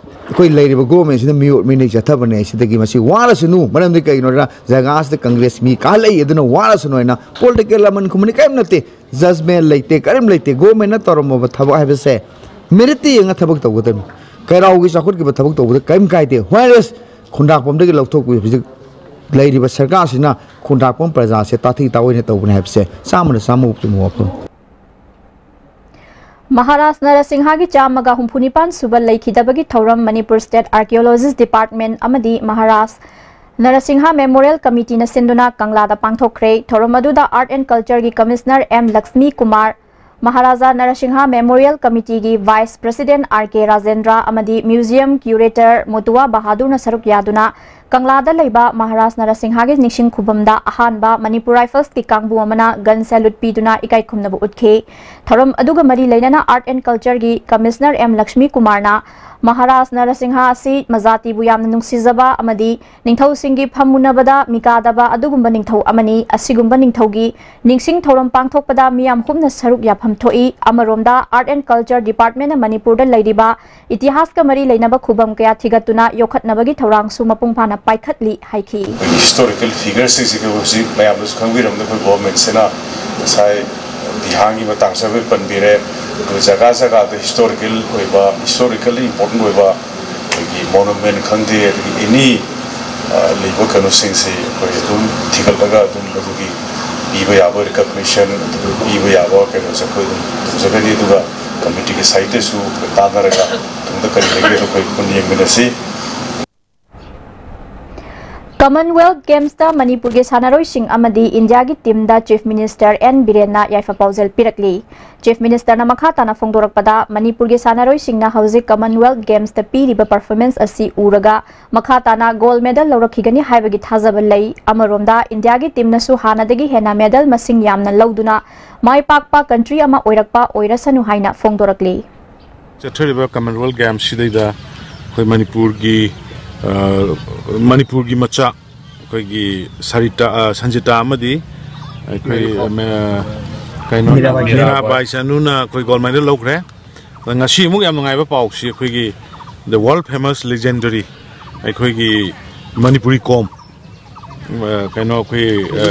ꯑꯩꯈꯣꯏ ꯂꯩꯔꯤꯕ ꯒꯣꯔꯃꯦꯟꯁꯤꯅ ꯃꯤꯑꯣꯠ ꯃꯤꯅꯩ ꯆꯠꯊꯕꯅꯦ꯫ ꯁꯤꯗꯒꯤ ꯃꯁꯤ ꯋꯥꯔꯁꯅꯨ, ꯃꯔꯝꯗꯤ ꯀꯩꯒꯤꯅꯣꯗ ꯖꯒꯥꯁꯤꯗ ꯀꯪꯒ꯭ꯔꯦꯁ ꯃꯤ ꯀꯥꯍꯜꯂꯛꯏ, ꯑꯗꯨꯅ ꯋꯥꯔꯁꯅꯨ ꯍꯥꯏꯅ ꯄꯣꯂꯤꯇꯤꯀꯦꯜ ꯂꯃꯟ ꯈꯨꯝꯕꯅꯤ꯫ ꯀꯔꯤꯝ ꯅꯠꯇꯦ, ꯖꯖꯃꯦꯟ ꯂꯩꯇꯦ, ꯀꯔꯤꯝ ꯂꯩꯇꯦ꯫ ꯒꯣꯔꯃꯦꯟꯅ ꯇꯧꯔꯝꯃꯕ ꯊꯕꯛ ꯍꯥꯏꯕꯁꯦ ꯃꯦꯔꯤꯠꯇ ꯌꯦꯡꯉ ꯊꯕꯛ ꯇꯧꯒꯗꯕꯅꯤ꯫ ꯀꯩꯔꯥꯎꯒꯤ ꯆꯥꯎꯈꯠꯈꯤꯕ ꯊꯕꯛ ꯇꯧꯕꯗ ꯀꯔꯤꯝ ꯀꯥꯏꯗꯦ꯫ Whereas ꯈꯨꯟꯗ꯭ꯔꯥꯛꯄꯝꯗꯒꯤ ꯂꯧꯊꯣꯛꯄꯤ ꯍꯧꯖꯤꯛ ꯂꯩꯔꯤꯕ ꯁꯔꯀꯥꯔꯁꯤꯅ ꯈꯨꯟꯗ꯭ꯔꯥꯛꯄꯝ ꯄ꯭ꯔꯖꯥꯁꯦ ꯇꯥꯊꯤ ꯇꯥꯑꯣꯏꯅ ꯇꯧꯕꯅꯦ ꯍꯥꯏꯕꯁꯦ ꯆꯥꯝꯃꯗ ꯆꯥꯝꯃ ꯆꯨꯝꯕ ꯋꯥꯐꯝ꯫ ꯃꯍꯥꯔꯥꯖ ꯅꯔꯁꯤꯡꯍꯥꯒꯤ ꯆꯥꯝꯃꯒ ꯍꯨꯝꯐꯨꯅꯤꯄꯥꯟ ꯁꯨꯕ ꯂꯩꯈꯤꯗꯕꯒꯤ ꯊꯧꯔꯝ ꯃꯅꯤꯄꯨꯔ ꯁ꯭ꯇꯦꯠ ꯑꯥꯔꯀꯤꯑꯣꯂꯣꯖꯤꯁ ꯗꯤꯄꯥꯔꯠꯃꯦꯟ ꯑꯃꯗꯤ ꯃꯍꯥꯔꯥꯖ ꯅꯔꯁꯤꯡꯍꯥ ꯃꯦꯃꯣꯔꯤꯌꯦꯜ ꯀꯃꯤꯇꯤꯅ ꯁꯤꯟꯗꯨꯅ ꯀꯪꯂꯥꯗ ꯄꯥꯡꯊꯣꯛꯈ꯭ꯔꯦ꯫ ꯊꯧꯔꯝ ꯑꯗꯨꯗ ꯑꯥꯔꯠ ꯑꯦꯟ ꯀꯜꯆꯔꯒꯤ commissioner M Lakshmi Kumar, Maharaja Narasingha memorial ꯀꯃꯤꯇꯤꯒꯤ vice president R K Rajendra ꯑꯃꯗꯤ ꯃ꯭ꯌꯨꯖꯤꯌꯝ ꯀ꯭ꯌꯨꯔꯦꯇꯔ ꯃꯣꯇꯨꯋꯥ ꯕꯍꯥꯗꯨꯔꯅ ꯁꯔꯨꯛ ꯌꯥꯗꯨꯅ ꯀꯪꯂꯥꯗ ꯂꯩꯕ ꯃꯍꯥꯔꯥꯖ ꯅꯔꯁꯤꯡꯍꯥꯒꯤ ꯅꯤꯡꯁꯤꯡ ꯈꯨꯕꯝꯗ ꯑꯍꯥꯟꯕ ꯃꯅꯤꯄꯨꯔ ꯔꯥꯏꯐꯜꯁꯀꯤ ꯀꯥꯡꯕꯨ ꯑꯃꯅ ꯒꯟ ꯁꯦꯂꯨꯠ ꯄꯤꯗꯨꯅ ꯏꯀꯥꯏ ꯈꯨꯝꯅꯕ ꯎꯠꯈꯤ꯫ ꯊꯧꯔꯝ ꯑꯗꯨꯒ ꯃꯔꯤ ꯂꯩꯅꯅ ꯑꯥꯔꯠ ꯑꯦꯟ ꯀꯜꯆꯔꯒꯤ ꯀꯃꯤꯁꯅꯔ ꯑꯦꯝ ꯂꯛꯁꯃꯤ ꯀꯨꯃꯥꯔꯅ ꯃꯍꯥꯔꯥꯖ ꯅꯔꯁꯤꯡꯍ ꯑꯁꯤ ꯃꯖꯥꯇꯤꯕꯨ ꯌꯥꯝꯅ ꯅꯨꯡꯁꯤꯖꯕ ꯑꯃꯗꯤ ꯅꯤꯡꯊꯧꯁꯤꯡꯒꯤ ꯐꯝ ꯃꯨꯟꯅꯕꯗ ꯃꯤꯀꯥꯗꯕ ꯑꯗꯨꯒꯨꯝꯕ ꯅꯤꯡꯊꯧ ꯑꯃꯅꯤ꯫ ꯑꯁꯤꯒꯨꯝꯕ ꯅꯤꯡꯊꯧꯒꯤ ꯅꯤꯡꯁꯤꯡ ꯊꯧꯔꯝ ꯄꯥꯡꯊꯣꯛꯄꯗ ꯃꯤꯌꯥꯝ ꯍꯨꯞꯅ ꯁꯔꯨꯛ ꯌꯥꯐꯝ ꯊꯣꯛꯏ꯫ ꯑꯃꯔꯣꯝꯗ, ꯑꯥꯔꯠ ꯑꯦꯟ ꯀꯜꯆꯔ ꯗꯤꯄꯥꯔꯠꯃꯦꯟꯅ ꯃꯅꯤꯄꯨꯔꯗ ꯂꯩꯔꯤꯕ ꯏꯇꯤꯍꯥꯁꯀ ꯃꯔꯤ ꯂꯩꯅꯕ ꯈꯨꯕꯝ ꯀꯌꯥ ꯊꯤꯒꯠꯇꯨꯅ ꯌꯣꯛꯈꯠꯅꯕꯒꯤ ꯊꯧꯔꯥꯡꯁꯨ ꯃꯄꯨꯡ ꯐꯥꯅ ꯄꯥꯏꯈꯠꯂꯤ ꯍꯥꯏꯈꯤ꯫ ꯑꯩꯈꯣꯏꯒꯤ ꯍꯤꯁꯇꯣꯔꯤꯀꯦꯜ ꯐꯤꯒꯔꯁꯤꯡꯁꯤꯒ ꯍꯧꯖꯤꯛ ꯃꯌꯥꯝꯅꯁꯨ ꯈꯪꯕꯤꯔꯝꯅꯤ, ꯑꯩꯈꯣꯏ ꯒꯣꯚꯔꯟꯃꯦꯟꯠꯁꯤꯅ ꯉꯁꯥꯏ ꯕꯤꯍꯥꯔꯒꯤ ꯃꯇꯥꯡꯁꯨ ꯍꯥꯏꯐꯦꯠ ꯄꯟꯕꯤꯔꯦ꯫ ꯑꯗꯨꯒ ꯖꯒꯥ ꯖꯒꯥꯗ ꯍꯤꯁꯇꯣꯔꯤꯀꯦꯜ ꯑꯣꯏꯕ, ꯍꯤꯁꯇꯣꯔꯤꯀꯦꯜꯂꯤ ꯏꯝꯄꯣꯔꯇꯦꯟꯠ ꯑꯣꯏꯕ ꯑꯩꯈꯣꯏꯒꯤ ꯃꯣꯅꯨꯃꯦꯟꯠ ꯈꯪꯗꯦ, ꯑꯗꯒꯤ ꯑꯦꯅꯤ ꯂꯩꯕ ꯀꯩꯅꯣꯁꯤꯡꯁꯤ ꯑꯩꯈꯣꯏ ꯑꯗꯨꯝ ꯊꯤꯒꯠꯂꯒ ꯑꯗꯨꯝ ꯃꯗꯨꯒꯤ ꯄꯤꯕ ꯌꯥꯕ ꯔꯤꯀꯣꯒꯅꯤꯁꯟ, ꯄꯤꯕ ꯌꯥꯕ ꯀꯩꯅꯣꯁꯦ ꯑꯩꯈꯣꯏ ꯑꯗꯨꯝ ꯇꯧꯖꯒꯅꯤ꯫ ꯑꯗꯨꯒ ꯀꯃꯤꯇꯤꯒꯤ ꯁꯥꯏꯠꯇꯁꯨ ꯑꯩꯈꯣꯏ ꯇꯥꯟꯅꯔꯒ ꯇꯨꯡꯗ ꯀꯔꯤ ꯂꯩꯒꯦꯗꯣ ꯑꯩꯈꯣꯏ ꯄꯨꯟꯅ ꯌꯦꯡꯃꯤꯟꯅꯁꯤ꯫ ꯀꯃꯟꯋꯦꯜꯊ ꯒꯦꯝꯁꯇ ꯃꯅꯤꯄꯨꯔꯒꯤ ꯁꯥꯟꯅꯔꯣꯏꯁꯤꯡ ꯑꯃꯗꯤ ꯏꯟꯗꯤꯌꯥꯒꯤ ꯇꯤꯝꯗ ꯆꯤꯐ ꯃꯤꯅꯤꯁꯇꯔ ꯑꯦꯟ ꯕꯤꯔꯦꯟꯅ ꯌꯥꯏꯐ ꯄꯥꯎꯖꯦꯜ ꯄꯤꯔꯛꯂꯤ꯫ ꯆꯤꯐ ꯃꯤꯅꯤꯁꯇꯔꯅ ꯃꯈꯥ ꯇꯥꯅ ꯐꯣꯡꯗꯣꯔꯛꯄꯗ, ꯃꯅꯤꯄꯨꯔꯒꯤ ꯁꯥꯟꯅꯔꯣꯏꯁꯤꯡꯅ ꯍꯧꯖꯤꯛ ꯀꯃꯟꯋꯦꯜꯊ ꯒꯦꯝꯁꯇ ꯄꯤꯔꯤꯕ ꯄꯔꯐꯣꯔꯃꯦꯟꯁ ꯑꯁꯤ ꯎꯔꯒ ꯃꯈꯥ ꯇꯥꯅ ꯒꯣꯜꯗ ꯃꯦꯗꯜ ꯂꯧꯔꯛꯈꯤꯒꯅꯤ ꯍꯥꯏꯕꯒꯤ ꯊꯥꯖꯕ ꯂꯩ꯫ ꯑꯃꯔꯣꯝꯗ, ꯏꯟꯗꯤꯌꯥꯒꯤ ꯇꯤꯝꯅꯁꯨ ꯍꯥꯟꯅꯗꯒꯤ ꯍꯦꯟꯅ ꯃꯦꯗꯜ ꯃꯁꯤꯡ ꯌꯥꯝꯅ ꯂꯧꯗꯨꯅ ꯃꯥꯏ ꯄꯥꯛꯄ ꯀꯟꯇ꯭ꯔꯤ ꯑꯃ ꯑꯣꯏꯔꯛꯄ ꯑꯣꯏꯔꯁꯅꯨ ꯍꯥꯏꯅ ꯐꯣꯡꯗꯣꯔꯛꯂꯤ꯫ ꯆꯠꯊꯔꯤꯕ ꯀꯃꯟꯋꯦꯜꯊ ꯒꯦꯝꯁꯁꯤꯗꯩꯗ ꯑꯩꯈꯣꯏ ꯃꯅꯤꯄꯨꯔꯒꯤ, ꯑ, ꯃꯅꯤꯄꯨꯔꯒꯤ ꯃꯆꯥ ꯑꯩꯈꯣꯏꯒꯤ ꯁꯔꯤꯇꯥ, ꯑ, ꯁꯟꯖꯤꯇꯥ ꯑꯃꯗꯤ ꯑꯩꯈꯣꯏ, ꯑ, ꯀꯩꯅꯣ, ꯃꯤꯔꯥꯕꯥꯏ ꯆꯅꯨꯅ ꯑꯩꯈꯣꯏ ꯒꯣꯜꯗ ꯃꯦꯗꯜ ꯂꯧꯈ꯭ꯔꯦ꯫ ꯑꯗ ꯉꯁꯤ ꯑꯃꯨꯛ ꯌꯥꯝ ꯅꯨꯡꯉꯥꯏꯕ ꯄꯥꯎꯁꯤ ꯑꯩꯈꯣꯏꯒꯤ the world famous legendary ꯑꯩꯈꯣꯏꯒꯤ ꯃꯅꯤꯄꯨꯔꯤ ꯀꯣꯝ, ꯑ, ꯀꯩꯅꯣ ꯑꯩꯈꯣꯏ, ꯑ,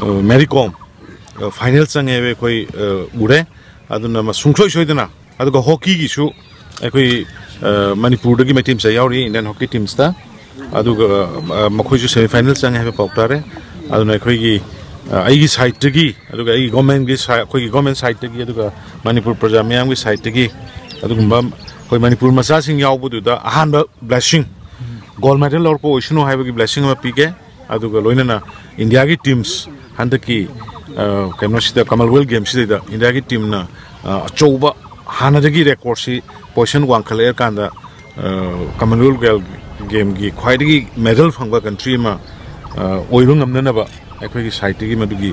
ꯑ, ꯃꯦꯔꯤ ꯀꯣꯝ, ꯑ, ꯐꯥꯏꯅꯦꯜ ꯆꯪꯉꯦ ꯍꯥꯏꯕ ꯑꯩꯈꯣꯏ, ꯑ, ꯎꯔꯦ꯫ ꯑꯗꯨꯅ ꯃ-, ꯁꯨꯡꯁꯣꯏ ꯁꯣꯏꯗꯅ, ꯑꯗꯨꯒ ꯍꯣꯀꯤꯒꯤꯁꯨ ꯑꯩꯈꯣꯏ ꯃꯅꯤꯄꯨꯔꯗꯒꯤ ꯃꯩꯇꯩ ꯃꯆꯥ ꯌꯥꯎꯔꯤ ꯏꯟꯗꯤꯌꯟ ꯍꯣꯀꯤ ꯇꯤꯝꯁꯇ꯫ ꯑꯗꯨꯒ ꯃꯈꯣꯏꯁꯨ ꯁꯦꯃꯤ ꯐꯥꯏꯅꯦꯜ ꯆꯪꯉꯦ ꯍꯥꯏꯕ ꯄꯥꯎ ꯇꯥꯔꯦ꯫ ꯑꯗꯨꯅ ꯑꯩꯈꯣꯏꯒꯤ ꯑꯩꯒꯤ ꯁꯥꯏꯠꯇꯒꯤ, ꯑꯗꯨꯒ ꯑꯩꯒꯤ ꯒꯣꯔꯃꯦꯟꯒꯤ, ꯑꯩꯈꯣꯏꯒꯤ ꯒꯣꯔꯃꯦꯟ ꯁꯥꯏꯠꯇꯒꯤ, ꯑꯗꯨꯒ ꯃꯅꯤꯄꯨꯔ ꯄ꯭ꯔꯖꯥ ꯃꯤꯌꯥꯝꯒꯤ ꯁꯥꯏꯠꯇꯒꯤ ꯑꯗꯨꯒꯨꯝꯕ ꯑꯩꯈꯣꯏ ꯃꯅꯤꯄꯨꯔ ꯃꯆꯥꯁꯤꯡ ꯌꯥꯎꯕꯗꯨꯗ ꯑꯍꯥꯟꯕ ꯕ꯭ꯂꯦꯁꯤꯡ, ꯒꯣꯜ ꯃꯦꯗꯜ ꯂꯧꯔꯛꯄ ꯑꯣꯏꯁꯅꯨ ꯍꯥꯏꯕꯒꯤ ꯕ꯭ꯂꯦꯁꯤꯡ ꯑꯃ ꯄꯤꯒꯦ꯫ ꯑꯗꯨꯒ ꯂꯣꯏꯅꯅ ꯏꯟꯗꯤꯌꯥꯒꯤ ꯇꯤꯝꯁ ꯍꯟꯗꯛꯀꯤ ꯀꯩꯅꯣꯁꯤꯗ, ꯀꯃꯟꯋꯦꯜꯊ ꯒꯦꯝꯁꯤꯗꯩꯗ ꯏꯟꯗꯤꯌꯥꯒꯤ ꯇꯤꯝꯅ ꯑꯆꯧꯕ, ꯍꯥꯟꯅꯗꯒꯤ ꯔꯦꯀꯣꯔꯠꯁꯤ ꯄꯣꯖꯤꯁꯟ ꯋꯥꯡꯈꯠꯂꯛꯑꯀꯥꯟꯗ ꯀꯃꯟꯋꯦꯜꯊ ꯒꯦꯝꯒꯤ ꯈ꯭ꯋꯥꯏꯗꯒꯤ ꯃꯦꯗꯜ ꯐꯪꯕ ꯀꯟꯇ꯭ꯔꯤ ꯑꯃ ꯑꯣꯏꯕ ꯉꯝꯅꯅꯕ ꯑꯩꯈꯣꯏꯒꯤ ꯁꯥꯏꯠꯇꯒꯤ ꯃꯗꯨꯒꯤ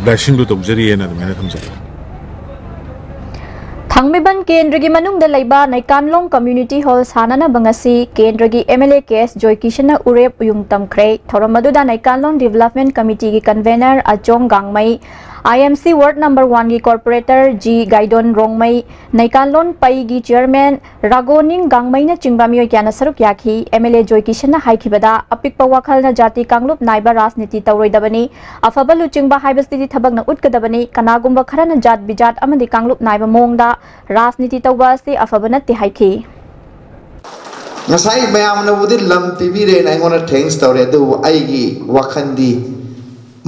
ꯕ꯭ꯂꯦꯁꯤꯡꯗꯨ ꯇꯧꯖꯔꯤꯑꯅ ꯑꯗꯨꯃꯥꯏꯅ ꯊꯝꯖꯒꯦ꯫ ꯊꯥꯡꯃꯩꯕꯟ ꯀꯦꯟꯗ꯭ꯔꯒꯤ ꯃꯅꯨꯡꯗ ꯂꯩꯕ ꯅꯩꯀꯥꯟꯂꯣꯡ ꯀꯝꯃ꯭ꯌꯨꯅꯤꯇꯤ ꯍꯣꯜ ꯁꯥꯟꯅꯅꯕ ꯉꯁꯤ ꯀꯦꯟꯗ꯭ꯔꯒꯤ ꯑꯦꯝ ꯑꯦꯜ ꯑꯦ ꯀꯦ ꯑꯦꯁ ꯖꯣꯏꯀꯤꯁꯟꯅ ꯎꯔꯦꯞ ꯎꯌꯨꯡ ꯇꯝꯈ꯭ꯔꯦ꯫ ꯊꯧꯔꯝ ꯑꯗꯨꯗ ꯅꯩꯀꯥꯟꯂꯣꯡ ꯗꯤꯕꯦꯂꯞꯃꯦꯟ ꯀꯃꯤꯇꯤꯒꯤ ꯀꯟꯚꯦꯅꯔ ꯑꯆꯣꯡ ꯒꯥꯡꯃꯩ, ꯑꯥꯏ ꯑꯦꯝ ꯁꯤ ꯋꯥꯔꯗ ꯅꯝꯕꯔ ꯋꯥꯟꯒꯤ ꯀꯣꯔꯄꯣꯔꯦꯇꯔ ꯖꯤ ꯒꯥꯏꯗꯣꯟ ꯔꯣꯡꯃꯩ, ꯅꯩꯀꯥꯟꯂꯣꯟ ꯄꯩꯒꯤ ꯆꯤꯌꯔꯃꯦꯟ ꯔꯥꯒꯣꯅꯤꯡ ꯒꯥꯡꯃꯩꯅꯆꯤꯡꯕ ꯃꯤꯑꯣꯏ ꯀꯌꯥꯅ ꯁꯔꯨꯛ ꯌꯥꯈꯤ꯫ ꯑꯦꯝ ꯑꯦꯜ ꯑꯦ ꯖꯣꯏꯀꯤꯁꯟꯅ ꯍꯥꯏꯈꯤꯕꯗ, ꯑꯄꯤꯛꯄ ꯋꯥꯈꯜꯅ ꯖꯥꯇꯤ ꯀꯥꯡꯂꯨꯞ ꯅꯥꯏꯕ ꯔꯥꯖꯅꯤꯇꯤ ꯇꯧꯔꯣꯏꯗꯕꯅꯤ꯫ ꯑꯐꯕ ꯂꯨꯆꯤꯡꯕ ꯍꯥꯏꯕꯁꯤꯗꯤ ꯊꯕꯛꯅ ꯎꯠꯀꯗꯕꯅꯤ꯫ ꯀꯅꯥꯒꯨꯝꯕ ꯈꯔꯅ ꯖꯥꯠ ꯕꯤꯖꯥꯠ ꯑꯃꯗꯤ ꯀꯥꯡꯂꯨꯞ ꯅꯥꯏꯕ ꯃꯑꯣꯡꯗ ꯔꯥꯖꯅꯤꯇꯤ ꯇꯧꯕ ꯑꯁꯤ ꯑꯐꯕ ꯅꯠꯇꯦ ꯍꯥꯏꯈꯤ꯫ ꯉꯁꯥꯏ ꯃꯌꯥꯝꯅꯕꯨꯗꯤ ꯂꯝ ꯄꯤꯕꯤꯔꯦꯅ ꯑꯩꯉꯣꯟꯗ ꯊꯦꯡꯁ ꯇꯧꯔꯦ, ꯑꯗꯨꯕꯨ ꯑꯩꯒꯤ ꯋꯥꯈꯜꯗꯤ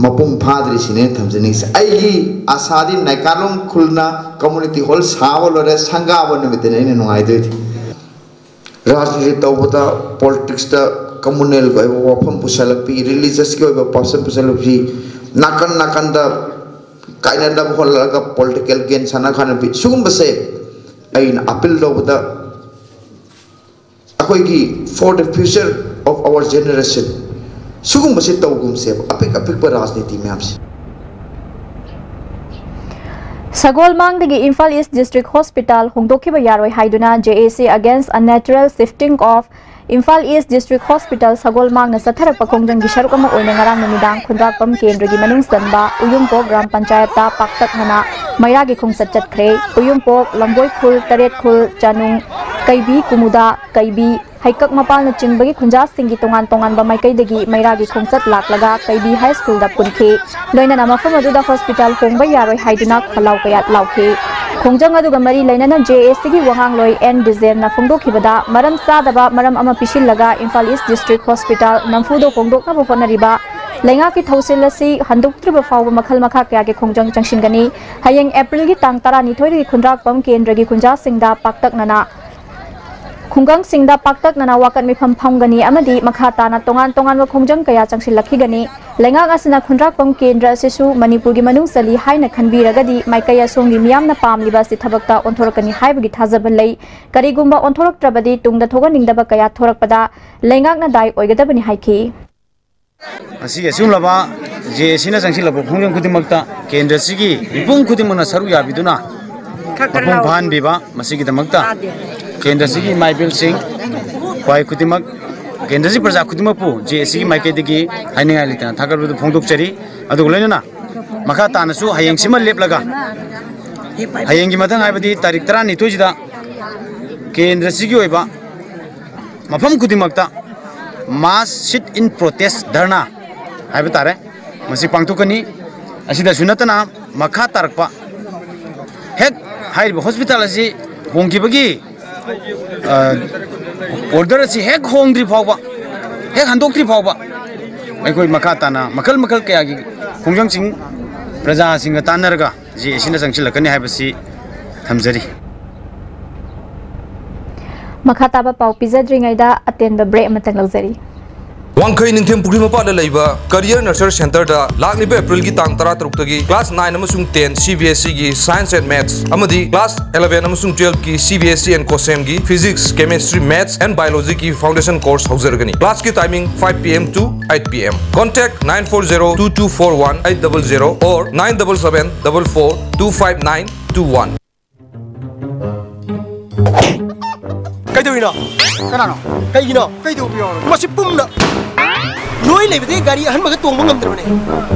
ꯃꯄꯨꯡ ꯐꯥꯗ꯭ꯔꯤꯁꯤꯅꯦ ꯊꯝꯖꯅꯤꯡꯉꯤꯁꯦ꯫ ꯑꯩꯒꯤ ꯑꯁꯥꯗꯤ ꯅꯥꯏꯀꯥꯂꯣꯡ ꯈꯨꯜꯅ ꯀꯝꯃ꯭ꯌꯨꯅꯤꯇꯤ ꯍꯣꯜ ꯁꯥꯕ ꯂꯣꯏꯔꯦ, ꯁꯪꯒꯥꯕ ꯅꯨꯃꯤꯠꯇꯅꯦ ꯑꯩꯅ ꯅꯨꯡꯉꯥꯏꯗꯣꯏꯗꯤ꯫ ꯔꯥꯖꯅꯤꯇꯤ ꯇꯧꯕꯗ ꯄꯣꯂꯤꯇꯤꯛꯁꯇ ꯀꯝꯃꯨꯅꯦꯜꯒꯤ ꯑꯣꯏꯕ ꯋꯥꯐꯝ ꯄꯨꯁꯜꯂꯛꯄꯤ, ꯔꯤꯂꯤꯖꯁꯀꯤ ꯑꯣꯏꯕ ꯄꯥꯎꯁꯟ ꯄꯨꯁꯜꯂꯛꯄꯤ, ꯅꯥꯀꯟ ꯅꯥꯀꯟꯗ ꯀꯥꯏꯅꯅꯕ ꯍꯣꯠꯅꯔꯒ ꯄꯣꯂꯤꯇꯤꯀꯦꯜ ꯒꯦꯝ ꯁꯥꯟꯅ ꯈꯥꯟꯅꯕꯤ, ꯁꯤꯒꯨꯝꯕꯁꯦ ꯑꯩꯅ ꯑꯄꯤꯜ ꯂꯧꯕꯗ ꯑꯩꯈꯣꯏꯒꯤ for the future of our generation ꯁꯤꯒꯨꯝꯕꯁꯦ ꯇꯧꯒꯨꯝꯁꯦꯕ, ꯑꯄꯤꯛ ꯑꯄꯤꯛꯄ ꯔꯥꯖꯅꯤꯇꯤ ꯃꯌꯥꯝꯁꯦ꯫ ꯁꯒꯣꯜꯃꯥꯡꯗꯒꯤ ꯏꯝꯐꯥꯜ ꯏꯁ ꯗꯤꯁꯇ꯭ꯔꯤꯛ ꯍꯣꯁꯄꯤꯇꯥꯜ ꯍꯣꯡꯗꯣꯛꯈꯤꯕ ꯌꯥꯔꯣꯏ ꯍꯥꯏꯗꯨꯅ J A C Against Unnatural Shifting of Imphal East District Hospital ꯁꯒꯣꯜꯃꯥꯡꯅ ꯆꯠꯊꯔꯛꯄ ꯈꯣꯡꯖꯪꯒꯤ ꯁꯔꯨꯛ ꯑꯃ ꯑꯣꯏꯅ ꯉꯔꯥꯡ ꯅꯨꯃꯤꯗꯥꯡ ꯈꯨꯟꯗ꯭ꯔꯥꯛꯄꯝ ꯀꯦꯟꯗ꯭ꯔꯒꯤ ꯃꯅꯨꯡ ꯆꯟꯕ ꯎꯌꯨꯝꯄꯣꯛ ꯒ꯭ꯔꯥꯝ ꯄꯟꯆꯥꯌꯠꯇ ꯄꯥꯛꯇꯛꯅꯅ ꯃꯩꯔꯥꯒꯤ ꯈꯣꯡꯆꯠ ꯆꯠꯈ꯭ꯔꯦ꯫ ꯎꯌꯨꯝꯄꯣꯛ, ꯂꯝꯕꯣꯏ ꯈꯨꯜ, ꯇꯔꯦꯠ ꯈꯨꯜ, ꯆꯥꯅꯨꯡ, ꯀꯩꯕꯤ, ꯀꯨꯃꯨꯗꯥ, ꯀꯩꯕꯤ, ꯍꯩꯀꯛ ꯃꯄꯥꯜꯅꯆꯤꯡꯕꯒꯤ ꯈꯨꯟꯖꯥꯁꯤꯡꯒꯤ ꯇꯣꯉꯥꯟ ꯇꯣꯉꯥꯟꯕ ꯃꯥꯏꯀꯩꯗꯒꯤ ꯃꯩꯔꯥꯒꯤ ꯈꯣꯡꯆꯠ ꯂꯥꯛꯂꯒ ꯀꯩꯕꯤ ꯍꯥꯏ ꯁ꯭ꯀꯨꯜꯗ ꯄꯨꯟꯈꯤ꯫ ꯂꯣꯏꯅꯅ ꯃꯐꯝ ꯑꯗꯨꯗ ꯍꯣꯁꯄꯤꯇꯥꯜ ꯍꯣꯡꯕ ꯌꯥꯔꯣꯏ ꯍꯥꯏꯗꯨꯅ ꯈꯣꯜꯂꯥꯎ ꯀꯌꯥ ꯂꯥꯎꯈꯤ꯫ ꯈꯣꯡꯖꯪ ꯑꯗꯨꯒ ꯃꯔꯤ ꯂꯩꯅꯅ ꯖꯦ ꯑꯦ ꯁꯤꯒꯤ ꯋꯥꯉꯥꯡꯂꯣꯏ ꯑꯦꯟ ꯗꯤꯖꯦꯟꯅ ꯐꯣꯡꯗꯣꯛꯈꯤꯕꯗ, ꯃꯔꯝ ꯆꯥꯗꯕ ꯃꯔꯝ ꯑꯃ ꯄꯤꯁꯤꯜꯂꯒ ꯏꯝꯐꯥꯜ ꯏꯁ ꯗꯤꯁꯇ꯭ꯔꯤꯛ ꯍꯣꯁꯄꯤꯇꯥꯜ ꯅꯝꯐꯨꯗ ꯍꯣꯡꯗꯣꯛꯅꯕ ꯍꯣꯠꯅꯔꯤꯕ ꯂꯩꯉꯥꯛꯀꯤ ꯊꯧꯁꯤꯜ ꯑꯁꯤ ꯍꯟꯗꯣꯛꯇ꯭ꯔꯤꯕ ꯐꯥꯎꯕ ꯃꯈꯜ ꯃꯈꯥ ꯀꯌꯥꯒꯤ ꯈꯣꯡꯖꯪ ꯆꯪꯁꯤꯟꯒꯅꯤ꯫ ꯍꯌꯦꯡ ꯑꯦꯄ꯭ꯔꯤꯜꯒꯤ ꯇꯥꯡ ꯇꯔꯥꯅꯤꯊꯣꯏꯗꯒꯤ ꯈꯨꯟꯗ꯭ꯔꯥꯛꯄꯝ ꯀꯦꯟꯗ꯭ꯔꯒꯤ ꯈꯨꯟꯖꯥꯁꯤꯡꯗ ꯄꯥꯛꯇꯛꯅꯅ ꯈꯨꯡꯒꯪꯁꯤꯡꯗ ꯄꯥꯛꯇꯛꯅꯅ ꯋꯥꯀꯠ ꯃꯤꯐꯝ ꯐꯝꯒꯅꯤ ꯑꯃꯗꯤ ꯃꯈꯥ ꯇꯥꯅ ꯇꯣꯉꯥꯟ ꯇꯣꯉꯥꯟꯕ ꯈꯣꯡꯖꯪ ꯀꯌꯥ ꯆꯪꯁꯤꯜꯂꯛꯈꯤꯒꯅꯤ꯫ ꯂꯩꯉꯥꯛ ꯑꯁꯤꯅ ꯈꯨꯟꯗ꯭ꯔꯥꯛꯄꯝ ꯀꯦꯟꯗ꯭ꯔ ꯑꯁꯤꯁꯨ ꯃꯅꯤꯄꯨꯔꯒꯤ ꯃꯅꯨꯡ ꯆꯜꯂꯤ ꯍꯥꯏꯅ ꯈꯟꯕꯤꯔꯒꯗꯤ, ꯃꯥꯏꯀꯩ ꯑꯁꯣꯝꯒꯤ ꯃꯤꯌꯥꯝꯅ ꯄꯥꯝꯂꯤꯕ ꯑꯁꯤ ꯊꯕꯛꯇ ꯑꯣꯟꯊꯣꯔꯛꯀꯅꯤ ꯍꯥꯏꯕꯒꯤ ꯊꯥꯖꯕ ꯂꯩ꯫ ꯀꯔꯤꯒꯨꯝꯕ ꯑꯣꯟꯊꯣꯔꯛꯇ꯭ꯔꯕꯗꯤ ꯇꯨꯡꯗ ꯊꯣꯛꯍꯟꯅꯤꯡꯗꯕ ꯀꯌꯥ ꯊꯣꯔꯛꯄꯗ ꯂꯩꯉꯥꯛꯅ ꯗꯥꯏ ꯑꯣꯏꯒꯗꯕꯅꯤ ꯍꯥꯏꯈꯤ꯫ ꯉꯁꯤꯒꯤ ꯑꯁꯤꯒꯨꯝꯂꯕ ꯖꯦ ꯑꯦ ꯁꯤꯅ ꯆꯪꯁꯤꯜꯂꯛꯄ ꯈꯣꯡꯖꯪ ꯈꯨꯗꯤꯡꯃꯛꯇ ꯀꯦꯟꯗ꯭ꯔꯁꯤꯒꯤ ꯃꯤꯄꯨꯝ ꯈꯨꯗꯤꯡꯃꯛꯅ ꯁꯔꯨꯛ ꯌꯥꯕꯤꯗꯨꯅ ꯃꯄꯨꯡ ꯐꯥꯍꯟꯕꯤꯕ, ꯃꯁꯤꯒꯤꯗꯃꯛꯇ ꯀꯦꯟꯗ꯭ꯔꯁꯤꯒꯤ ꯏꯃꯥ ꯏꯕꯦꯜꯁꯤꯡ, ꯈ꯭ꯋꯥꯏ ꯈꯨꯗꯤꯡꯃꯛ, ꯀꯦꯟꯗ꯭ꯔꯁꯤ ꯄ꯭ꯔꯖꯥ ꯈꯨꯗꯤꯡꯃꯛꯄꯨ ꯖꯦ ꯑꯦ ꯁꯤꯒꯤ ꯃꯥꯏꯀꯩꯗꯒꯤ ꯍꯥꯏꯅꯤꯡꯉꯥꯏ ꯂꯩꯇꯅ ꯊꯥꯒꯠꯄꯗꯨ ꯐꯣꯡꯗꯣꯛꯆꯔꯤ꯫ ꯑꯗꯨꯒ ꯂꯣꯏꯅꯅ ꯃꯈꯥ ꯇꯥꯅꯁꯨ ꯍꯌꯦꯡꯁꯤꯃ ꯂꯦꯞꯂꯒ ꯍꯌꯦꯡꯒꯤ ꯃꯊꯪ ꯍꯥꯏꯕꯗꯤ ꯇꯥꯔꯤꯛ ꯇꯔꯥꯅꯤꯊꯣꯏꯁꯤꯗ ꯀꯦꯟꯗ꯭ꯔꯁꯤꯒꯤ ꯑꯣꯏꯕ ꯃꯐꯝ ꯈꯨꯗꯤꯡꯃꯛꯇ mass sit in protest ꯙꯔꯅꯥ ꯍꯥꯏꯕ ꯇꯥꯔꯦ, ꯃꯁꯤ ꯄꯥꯡꯊꯣꯛꯀꯅꯤ꯫ ꯑꯁꯤꯗꯁꯨ ꯅꯠꯇꯅ ꯃꯈꯥ ꯇꯥꯔꯛꯄ ꯍꯦꯛ ꯍꯥꯏꯔꯤꯕ ꯍꯣꯁꯄꯤꯇꯥꯜ ꯑꯁꯤ ꯍꯣꯡꯈꯤꯕꯒꯤ, ꯑ, ꯑꯣꯔꯗꯔ ꯑꯁꯤ ꯍꯦꯛ ꯍꯣꯡꯗ꯭ꯔꯤ ꯐꯥꯎꯕ, ꯍꯦꯛ ꯍꯟꯗꯣꯛꯇ꯭ꯔꯤ ꯐꯥꯎꯕ ꯑꯩꯈꯣꯏ ꯃꯈꯥ ꯇꯥꯅ ꯃꯈꯜ ꯃꯈꯜ ꯀꯌꯥꯒꯤ ꯈꯣꯡꯖꯪꯁꯤꯡ ꯄ꯭ꯔꯖꯥꯁꯤꯡꯒ ꯇꯥꯟꯅꯔꯒ ꯖꯦ ꯑꯦ ꯁꯤꯅ ꯆꯪꯁꯤꯜꯂꯛꯀꯅꯤ ꯍꯥꯏꯕꯁꯤ ꯊꯝꯖꯔꯤ꯫ ꯃꯈꯥ ꯇꯥꯕ ꯄꯥꯎ ꯄꯤꯖꯗ꯭ꯔꯤꯉꯩꯗ ꯑꯇꯦꯟꯕ ꯕ꯭ꯔꯦꯛ ꯑꯃꯇꯪ ꯂꯧꯖꯔꯤ꯫ ꯋꯥꯡꯈꯩ ꯅꯤꯡꯊꯦꯝ ꯄꯨꯈ꯭ꯔꯤ ꯃꯄꯥꯟꯗ ꯂꯩꯕ ꯀꯔꯤꯌꯔ ꯅꯔꯁꯔ ꯁꯦꯟꯇꯔꯗ ꯂꯥꯛꯂꯤꯕ ꯑꯦꯄ꯭ꯔꯤꯜꯒꯤ ꯇꯥꯡ ꯇꯔꯥꯇꯔꯨꯛꯇꯒꯤ ꯀ꯭ꯂꯥꯁ ꯅꯥꯏꯟ ꯑꯃꯁꯨꯡ ꯇꯦꯟ ꯁꯤ ꯕꯤ ꯑꯦꯁ ꯏꯒꯤ ꯁꯥꯏꯟꯁ ꯑꯦꯟ ꯃꯦꯠꯁ ꯑꯃꯗꯤ ꯀ꯭ꯂꯥꯁ ꯑꯦꯂꯦꯚꯦꯟ ꯑꯃꯁꯨꯡ ꯇꯨꯋꯦꯜꯐꯀꯤ C B S E and ꯀꯣꯁꯦꯝꯒꯤ ꯐꯤꯖꯤꯛꯁ, ꯀꯦꯃꯦꯁꯇ꯭ꯔꯤ, ꯃꯦꯠꯁ ꯑꯦꯟ ꯕꯥꯏꯑꯣꯂꯣꯖꯤꯒꯤ ꯐꯥꯎꯟꯗꯦꯁꯟ ꯀꯣꯔꯁ ꯍꯧꯖꯔꯒꯅꯤ꯫ ꯀ꯭ꯂꯥꯁꯀꯤ timing five P M to eight P M. Contact nine four zero two two four one eight double zero or nine double seven double four two five nine two one. ꯀꯩꯗꯧꯔꯤꯅꯣ? ꯀꯅꯥꯅꯣ? ꯀꯩꯒꯤꯅꯣ? ꯀꯩꯗꯧꯕ ꯌꯥꯎꯔꯒꯦ? ꯃꯁꯤ ꯄꯨꯝꯅ ꯂꯣꯏ ꯂꯩꯕꯗꯒꯤ ꯒꯥꯔꯤ ꯑꯍꯟꯕꯒ ꯇꯣꯡꯕ ꯉꯝꯗ꯭ꯔꯕꯅꯦ꯫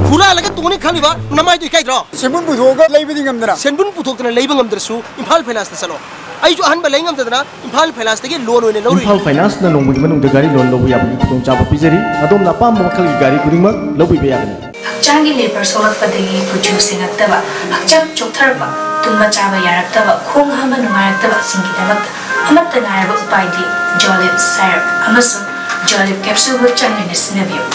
ꯍꯨꯔꯥꯜꯂꯒ ꯇꯣꯡꯅꯤ ꯈꯜꯂꯤꯕ ꯅꯃꯥꯏꯗꯣ ꯏꯀꯥꯏꯗ꯭ꯔꯣ? ꯁꯦꯟꯕꯨꯟ ꯄꯨꯊꯣꯛꯑꯒ ꯂꯩꯕꯗꯤ ꯉꯝꯗꯅ꯫ ꯁꯦꯟꯕꯨꯟ ꯄꯨꯊꯣꯛꯇꯅ ꯂꯩꯕ ꯉꯝꯗ꯭ꯔꯁꯨ ꯏꯝꯐꯥꯜ ꯐꯥꯏꯅꯥꯟꯁꯇ ꯆꯠꯂꯣ꯫ ꯑꯩꯁꯨ ꯑꯍꯟꯕ ꯂꯩ ꯉꯝꯗꯗꯅ ꯏꯝꯐꯥꯜ ꯐꯥꯏꯅꯥꯟꯁꯇꯒꯤ ꯂꯣꯟ ꯑꯣꯏꯅ ꯂꯧꯔꯨꯏ꯫ ꯏꯝꯐꯥꯜ ꯐꯥꯏꯅꯥꯟꯁꯅ ꯅꯣꯡꯃꯒꯤ ꯃꯅꯨꯡꯗ ꯒꯥꯔꯤ ꯂꯣꯟ ꯂꯧꯕ ꯌꯥꯕꯒꯤ ꯈꯨꯗꯣꯡꯆꯥꯕ ꯄꯤꯖꯔꯤ꯫ ꯑꯗꯣꯝꯅ ꯑꯄꯥꯝꯕ ꯃꯈꯜꯒꯤ ꯒꯥꯔꯤ ꯈꯨꯗꯤꯡꯃꯛ ꯂꯧꯕꯤꯕ ꯌꯥꯒꯅꯤ꯫ ꯍꯛꯆꯥꯡꯒꯤ ꯂꯦꯕꯔ ꯁꯣꯛꯂꯛꯄꯗꯒꯤ ꯀꯨꯆꯨ ꯁꯦꯡꯉꯛꯇꯕ, ꯍꯛꯆꯥꯡ ꯆꯣꯛꯊꯔꯛꯄ, ꯇꯨꯝꯕ ꯆꯥꯕ ꯌꯥꯔꯛꯇꯕ, ꯈꯣꯡ ꯍꯥꯝꯕ ꯅꯨꯡꯉꯥꯏꯔꯛꯇꯕꯁꯤꯡꯒꯤꯗꯃꯛꯇ ꯑꯃꯠꯇ ꯉꯥꯏꯔꯕ ꯎꯄꯥꯏꯗꯤ Jolib syrup ꯑꯃꯁꯨꯡ Jolib capsule ꯕꯨ ꯆꯥꯡ ꯅꯥꯏꯅ ꯁꯤꯖꯤꯟꯅꯕꯤꯌꯨ꯫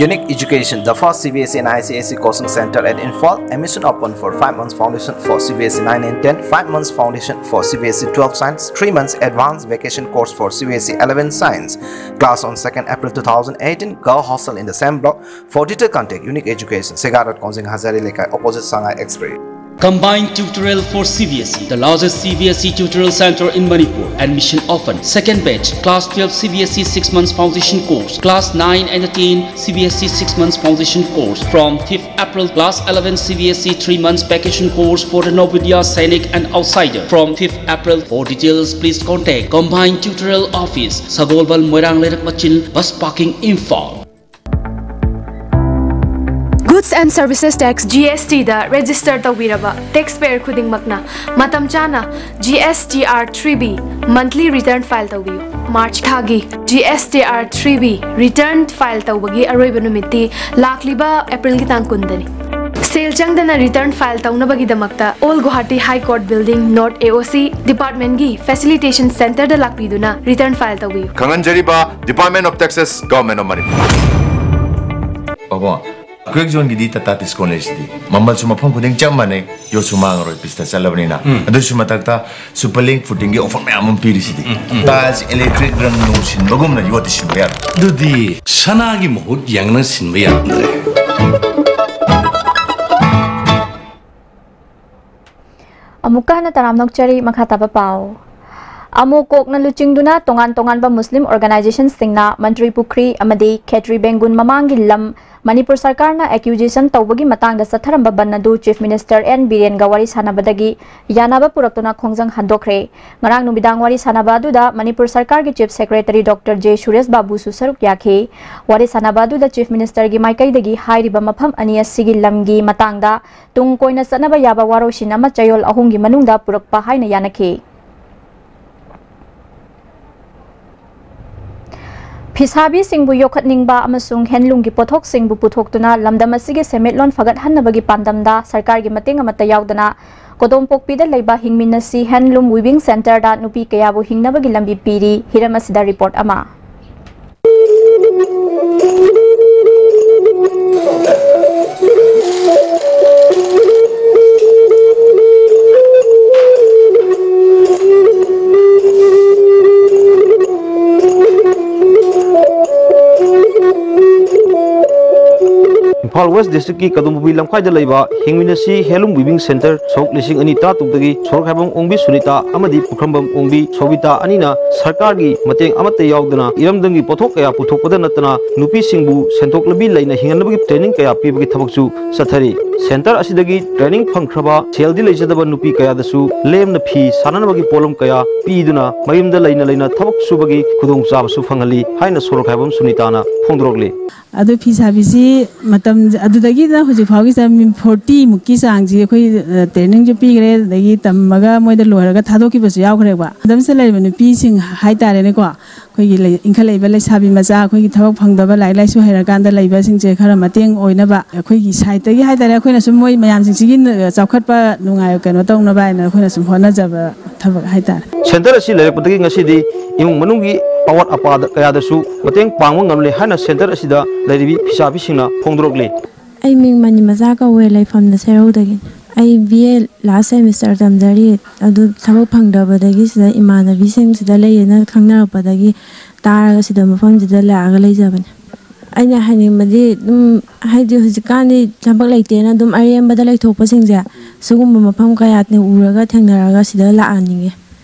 Unique Education, the first C B S E and I C S E coaching center at Imphal. Admission open for five months foundation for C B S E nine and ten, five months foundation for C B S E twelve science, three months advanced vacation course for C B S E eleven science. Class on second April two thousand eighteen. Girl hostel in the same block. For detail contact Unique Education, Sega Road, Kongjeng Hazari Lekai, opposite Sangai Express. Combined tutorial for C B S E, the largest C B S E tutorial center in Manipur. Admission open. Second batch, class twelve C B S E six months foundation course, class nine and ten C B S E six months foundation course from fifth April, class eleven C B S E three months vacation course for the Navodaya Sainik and outsider from fifth April. For details, please contact Combined Tutorial Office, Sagolbal, Moirang Leirak Machil, Bus Parking, Imphal. Goods and Services Tax, G S T the register ꯇꯧꯕꯤꯔꯕ taxpayer ꯈꯨꯗꯤꯡꯃꯛꯅ ꯃꯇꯝ ꯆꯥꯅ G S T R three B monthly return file ꯇꯧꯕꯤꯌꯨ꯫ March ꯊꯥꯒꯤ G S T R three B return file ꯇꯧꯕꯒꯤ ꯑꯔꯣꯏꯕ ꯅꯨꯃꯤꯠꯇꯤ ꯂꯥꯛꯂꯤꯕ April ꯒꯤ ꯇꯥꯡ ꯀꯨꯟꯗꯅꯤ꯫ ꯁꯦꯜ ꯆꯪꯗꯅ return file ꯇꯧꯅꯕꯒꯤꯗꯃꯛꯇ Old Guwahati High Court Building, North A O C department ꯒꯤ facilitation center ꯗ ꯂꯥꯛꯄꯤꯗꯨꯅ return file ꯇꯧꯕꯤꯌꯨ꯫ ꯈꯪꯍꯟꯖꯔꯤꯕ Department of Taxes, Government of Manipur꯫ ꯄꯥꯕꯨꯡ, ꯑꯩꯈꯣꯏ ꯖꯣꯟꯒꯤꯗꯤ ꯇꯥꯇꯥ ꯇꯤꯁꯀꯣꯟ ꯂꯩꯁꯤꯗꯤ꯫ ꯃꯃꯜꯁꯨ ꯃꯐꯝ ꯈꯨꯗꯤꯡ ꯆꯞ ꯃꯥꯟꯅꯩ, ꯌꯣꯠꯁꯨ ꯃꯥꯡꯉꯔꯣꯏ, ꯄꯤꯁꯇ ꯆꯠꯂꯕꯅꯤꯅ꯫ ꯎꯝ꯫ ꯑꯗꯨꯁꯨ ꯃꯊꯛꯇ Super Link Fooding ꯒꯤ offer ꯃꯌꯥꯝ ꯑꯃ ꯄꯤꯔꯤꯁꯤꯗꯤ꯫ ꯎꯝ, ꯎꯝ, ꯎꯝ꯫ Tiles, electric ꯔꯪ ꯅꯨꯡ ꯁꯤꯟꯕꯒꯨꯝꯅ ꯌꯣꯠꯇꯤ ꯁꯤꯟꯕ ꯌꯥꯔꯣꯏ꯫ ꯑꯗꯨꯗꯤ ꯁꯅꯥꯒꯤ ꯃꯍꯨꯠ ꯌꯥꯡꯅ ꯁꯤꯟꯕ ꯌꯥꯔꯝꯗ꯭ꯔꯦ꯫ ꯑꯃꯨꯛꯀ ꯍꯟꯅ ꯇꯔꯥꯝꯅ ꯑꯣꯛꯆꯔꯤ꯫ ꯃꯈꯥ ꯇꯥꯕ ꯄꯥꯎ꯫ ꯑꯃꯣꯀꯣꯛꯅ ꯂꯨꯆꯤꯡꯗꯨꯅ ꯇꯣꯉꯥꯟ ꯇꯣꯉꯥꯟꯕ ꯃꯨꯁꯂꯤꯝ organization ꯁꯤꯡꯅ ꯃꯟꯇ꯭ꯔꯤ ꯄꯨꯈ꯭ꯔꯤ ꯑꯃꯗꯤ ꯈꯦꯇ꯭ꯔꯤ ꯕꯦꯡꯒꯨꯟ ꯃꯃꯥꯡꯒꯤ ꯂꯝ ꯃꯅꯤꯄꯨꯔ ꯁꯔꯀꯥꯔꯅ accusation ꯇꯧꯕꯒꯤ ꯃꯇꯥꯡꯗ ꯆꯠꯊꯔꯝꯕ ꯕꯟ ꯑꯗꯨ Chief Minister N ꯕꯤꯔꯦꯟꯒ ꯋꯥꯔꯤ ꯁꯥꯟꯅꯕꯗꯒꯤ ꯌꯥꯅꯕ ꯄꯨꯔꯛꯇꯨꯅ ꯈꯣꯡꯖꯪ ꯍꯟꯗꯣꯛꯈ꯭ꯔꯦ꯫ ꯉꯔꯥꯡ ꯅꯨꯃꯤꯗꯥꯡ ꯋꯥꯔꯤ ꯁꯥꯟꯅꯕ ꯑꯗꯨꯗ ꯃꯅꯤꯄꯨꯔ ꯁꯔꯀꯥꯔꯒꯤ Chief Secretary Doctor J Suresh ꯕꯥꯕꯨꯁꯨ ꯁꯔꯨꯛ ꯌꯥꯈꯤ꯫ ꯋꯥꯔꯤ ꯁꯥꯟꯅꯕ ꯑꯗꯨꯗ Chief Minister ꯒꯤ ꯃꯥꯏꯀꯩꯗꯒꯤ ꯍꯥꯏꯔꯤꯕ ꯃꯐꯝ ꯑꯅꯤ ꯑꯁꯤꯒꯤ ꯂꯝꯒꯤ ꯃꯇꯥꯡꯗ ꯇꯨꯡ ꯀꯣꯏꯅ ꯆꯠꯅꯕ ꯌꯥꯕ ꯋꯥꯔꯣꯏꯁꯤꯟ ꯑꯃ ꯆꯌꯣꯜ ꯑꯍꯨꯝꯒꯤ ꯃꯅꯨꯡꯗ ꯄꯨꯔꯛꯄ ꯍꯥꯏꯅ ꯌꯥꯅꯈꯤ꯫ ꯐꯤꯁꯥꯕꯤꯁꯤꯡꯕꯨ ꯌꯣꯛꯈꯠꯅꯤꯡꯕ ꯑꯃꯁꯨꯡ ꯍꯦꯟꯂꯨꯝꯒꯤ ꯄꯣꯠꯊꯣꯛꯁꯤꯡꯕꯨ ꯄꯨꯊꯣꯛꯇꯨꯅ ꯂꯝꯗꯝ ꯑꯁꯤꯒꯤ ꯁꯦꯟꯃꯤꯠꯂꯣꯟ ꯐꯒꯠꯍꯟꯅꯕꯒꯤ ꯄꯥꯟꯗꯝꯗ ꯁꯔꯀꯥꯔꯒꯤ ꯃꯇꯦꯡ ꯑꯃꯠꯇ ꯌꯥꯎꯗꯅ ꯀꯣꯗꯣꯝꯄꯣꯛꯄꯤꯗ ꯂꯩꯕ ꯍꯤꯡꯃꯤꯟꯅꯁꯤ ꯍꯦꯟꯂꯨꯝ ꯋꯤꯚꯤꯡ ꯁꯦꯟꯇꯔꯗ ꯅꯨꯄꯤ ꯀꯌꯥꯕꯨ ꯍꯤꯡꯅꯕꯒꯤ ꯂꯝꯕꯤ ꯄꯤꯔꯤ꯫ ꯍꯤꯔꯝ ꯑꯁꯤꯗ ꯔꯤꯄꯣꯔꯠ ꯑꯃ꯫ ꯏꯝꯐꯥꯜ ꯋꯦꯁ ꯗꯤꯁꯇ꯭ꯔꯤꯛꯀꯤ ꯀꯗꯣꯝꯕꯨꯕꯤ ꯂꯝꯈꯥꯏꯗ ꯂꯩꯕ ꯍꯤꯡꯃꯤꯟꯅꯁꯤ ꯍꯦꯟꯂꯨꯝ ꯋꯤꯚꯤꯡ ꯁꯦꯟꯇꯔ ꯁꯣꯛ ꯂꯤꯁꯤꯡ ꯑꯅꯤ ꯇꯔꯥꯇꯔꯨꯛꯇꯒꯤ ꯁꯣꯔꯣꯛ ꯍꯥꯏꯕꯝ ꯑꯣꯡꯕꯤ ꯁꯨꯅꯤꯇꯥ ꯑꯃꯗꯤ ꯄꯨꯈ꯭ꯔꯝꯕꯝ ꯑꯣꯡꯕꯤ ꯁꯣꯕꯤꯇꯥ ꯑꯅꯤꯅ ꯁꯔꯀꯥꯔꯒꯤ ꯃꯇꯦꯡ ꯑꯃꯠꯇ ꯌꯥꯎꯗꯅ ꯏꯔꯝꯗꯝꯒꯤ ꯄꯣꯠꯊꯣꯛ ꯀꯌꯥ ꯄꯨꯊꯣꯛꯄꯗ ꯅꯠꯇꯅ ꯅꯨꯄꯤꯁꯤꯡꯕꯨ ꯁꯦꯟꯊꯣꯛ ꯂꯝꯕꯤ ꯂꯩꯅ ꯍꯤꯡꯍꯟꯅꯕꯒꯤ ꯇ꯭ꯔꯦꯅꯤꯡ ꯀꯌꯥ ꯄꯤꯕꯒꯤ ꯊꯕꯛꯁꯨ ꯆꯠꯊꯔꯤ꯫ ꯁꯦꯟꯇꯔ ꯑꯁꯤꯗꯒꯤ ꯇ꯭ꯔꯦꯅꯤꯡ ꯐꯪꯈ꯭ꯔꯕ ꯁꯦꯜꯗꯤ ꯂꯩꯖꯗꯕ ꯅꯨꯄꯤ ꯀꯌꯥꯗꯁꯨ ꯂꯦꯝꯅ ꯐꯤ ꯁꯥꯅꯅꯕꯒꯤ ꯄꯣꯠꯂꯝ ꯀꯌꯥ ꯄꯤꯗꯨꯅ ꯃꯌꯨꯝꯗ ꯂꯩꯅ ꯂꯩꯅ ꯊꯕꯛ ꯁꯨꯕꯒꯤ ꯈꯨꯗꯣꯡꯆꯥꯕꯁꯨ ꯐꯪꯍꯜꯂꯤ ꯍꯥꯏꯅ ꯁꯣꯔꯣꯛ ꯍꯥꯏꯕꯝ ꯁꯨꯅꯤꯇꯥꯅ ꯐꯣꯡꯗꯣꯔꯛꯂꯤ꯫ ꯑꯗꯨ ꯐꯤ ꯁꯥꯕꯤꯁꯤ ꯃꯇꯝ ꯑꯗꯨꯗꯒꯤꯅ ꯍꯧꯖꯤꯛ ꯐꯥꯎꯒꯤ ꯆꯪ ꯃꯤ ꯐꯣꯔꯇꯤ ꯃꯨꯛꯀꯤ ꯆꯥꯡꯁꯤ ꯑꯩꯈꯣꯏ, ꯑ, ꯇ꯭ꯔꯦꯅꯤꯡꯁꯨ ꯄꯤꯈ꯭ꯔꯦ, ꯑꯗꯒꯤ ꯇꯝꯃꯒ ꯃꯣꯏꯗ ꯂꯣꯏꯔꯒ ꯊꯥꯗꯣꯛꯈꯤꯕꯁꯨ ꯌꯥꯎꯈ꯭ꯔꯦꯕ꯫ ꯃꯇꯝꯁꯤꯗ ꯂꯩꯔꯤꯕ ꯅꯨꯄꯤꯁꯤꯡ ꯍꯥꯏꯇꯥꯔꯦꯅꯦꯀꯣ, ꯑꯩꯈꯣꯏꯒꯤ ꯂꯩ-, ꯏꯟꯈꯠꯂꯛꯏꯕ ꯂꯩꯁꯥꯕꯤ ꯃꯆꯥ, ꯑꯩꯈꯣꯏꯒꯤ ꯊꯕꯛ ꯐꯪꯗꯕ, ꯂꯥꯏꯔꯤꯛ ꯂꯥꯏꯁꯨ ꯍꯩꯔꯀꯥꯟꯗ ꯂꯩꯕꯁꯤꯡꯁꯦ ꯈꯔ ꯃꯇꯦꯡ ꯑꯣꯏꯅꯕ ꯑꯩꯈꯣꯏꯒꯤ ꯁꯥꯏꯠꯇꯒꯤ ꯍꯥꯏꯇꯥꯔꯦ, ꯑꯩꯈꯣꯏꯅ ꯁꯨꯝ ꯃꯣꯏ ꯃꯌꯥꯝꯁꯤꯡꯁꯤꯒꯤ ꯆꯥꯎꯈꯠꯄ ꯅꯨꯡꯉꯥꯏ ꯀꯩꯅꯣ ꯇꯧꯅꯕ ꯍꯥꯏꯅ ꯑꯩꯈꯣꯏꯅ ꯁꯨꯝ ꯍꯣꯠꯅꯖꯕ ꯊꯕꯛ ꯍꯥꯏꯇꯥꯔꯦ꯫ ꯁꯦꯟꯇꯔ ꯑꯁꯤ ꯂꯩꯔꯛꯄꯗꯒꯤ ꯉꯁꯤꯗꯤ ꯏꯃꯨꯡ ꯃꯅꯨꯡꯒꯤ ꯑꯋꯥꯠ ꯑꯄꯥꯗ ꯀꯌꯥꯗꯁꯨ ꯃꯇꯦꯡ ꯄꯥꯡꯕ ꯉꯝꯂꯦ ꯍꯥꯏꯅ ꯁꯦꯟꯇꯔ ꯑꯁꯤꯗ ꯂꯩꯔꯤꯕꯤ ꯐꯤꯁꯥꯕꯤꯁꯤꯡꯅ ꯐꯣꯡꯗꯣꯔꯛꯂꯤ꯫ ꯑꯩ ꯃꯤꯡ ꯃꯅꯤꯃꯆꯥ ꯀꯧꯋꯦ, ꯂꯩꯐꯝꯅ ꯁꯦꯔꯧꯗꯒꯤꯅꯤ꯫ ꯑꯩ ꯕꯤ ꯑꯦ ꯂꯥꯁ ꯁꯦꯃꯤꯁꯇꯔ ꯇꯝꯖꯔꯤ꯫ ꯑꯗꯨ ꯊꯕꯛ ꯐꯪꯗꯕꯗꯒꯤ ꯁꯤꯗ ꯏꯃꯥꯟꯅꯕꯤꯁꯤꯡ ꯁꯤꯗ ꯂꯩꯌꯦꯅ ꯈꯪꯅꯔꯛꯄꯗꯒꯤ ꯇꯥꯔꯒ ꯁꯤꯗ ꯃꯐꯝꯁꯤꯗ ꯂꯥꯛꯑꯒ ꯂꯩꯖꯕꯅꯦ꯫ ꯑꯩꯅ ꯍꯥꯏꯅꯤꯡꯕꯗꯤ ꯑꯗꯨꯝ ꯍꯥꯏꯗꯤ ꯍꯧꯖꯤꯛꯀꯥꯟꯗꯤ ꯊꯕꯛ ꯂꯩꯇꯦꯅ ꯑꯗꯨꯝ ꯑꯔꯦꯝꯕꯗ ꯂꯩꯊꯣꯛꯄꯁꯤꯡꯁꯦ ꯁꯤꯒꯨꯝꯕ ꯃꯐꯝ ꯀꯌꯥ ꯎꯔꯒ ꯊꯦꯡꯅꯔꯒ ꯁꯤꯗ ꯂꯥꯛꯍꯟꯅꯤꯡꯉꯦ꯫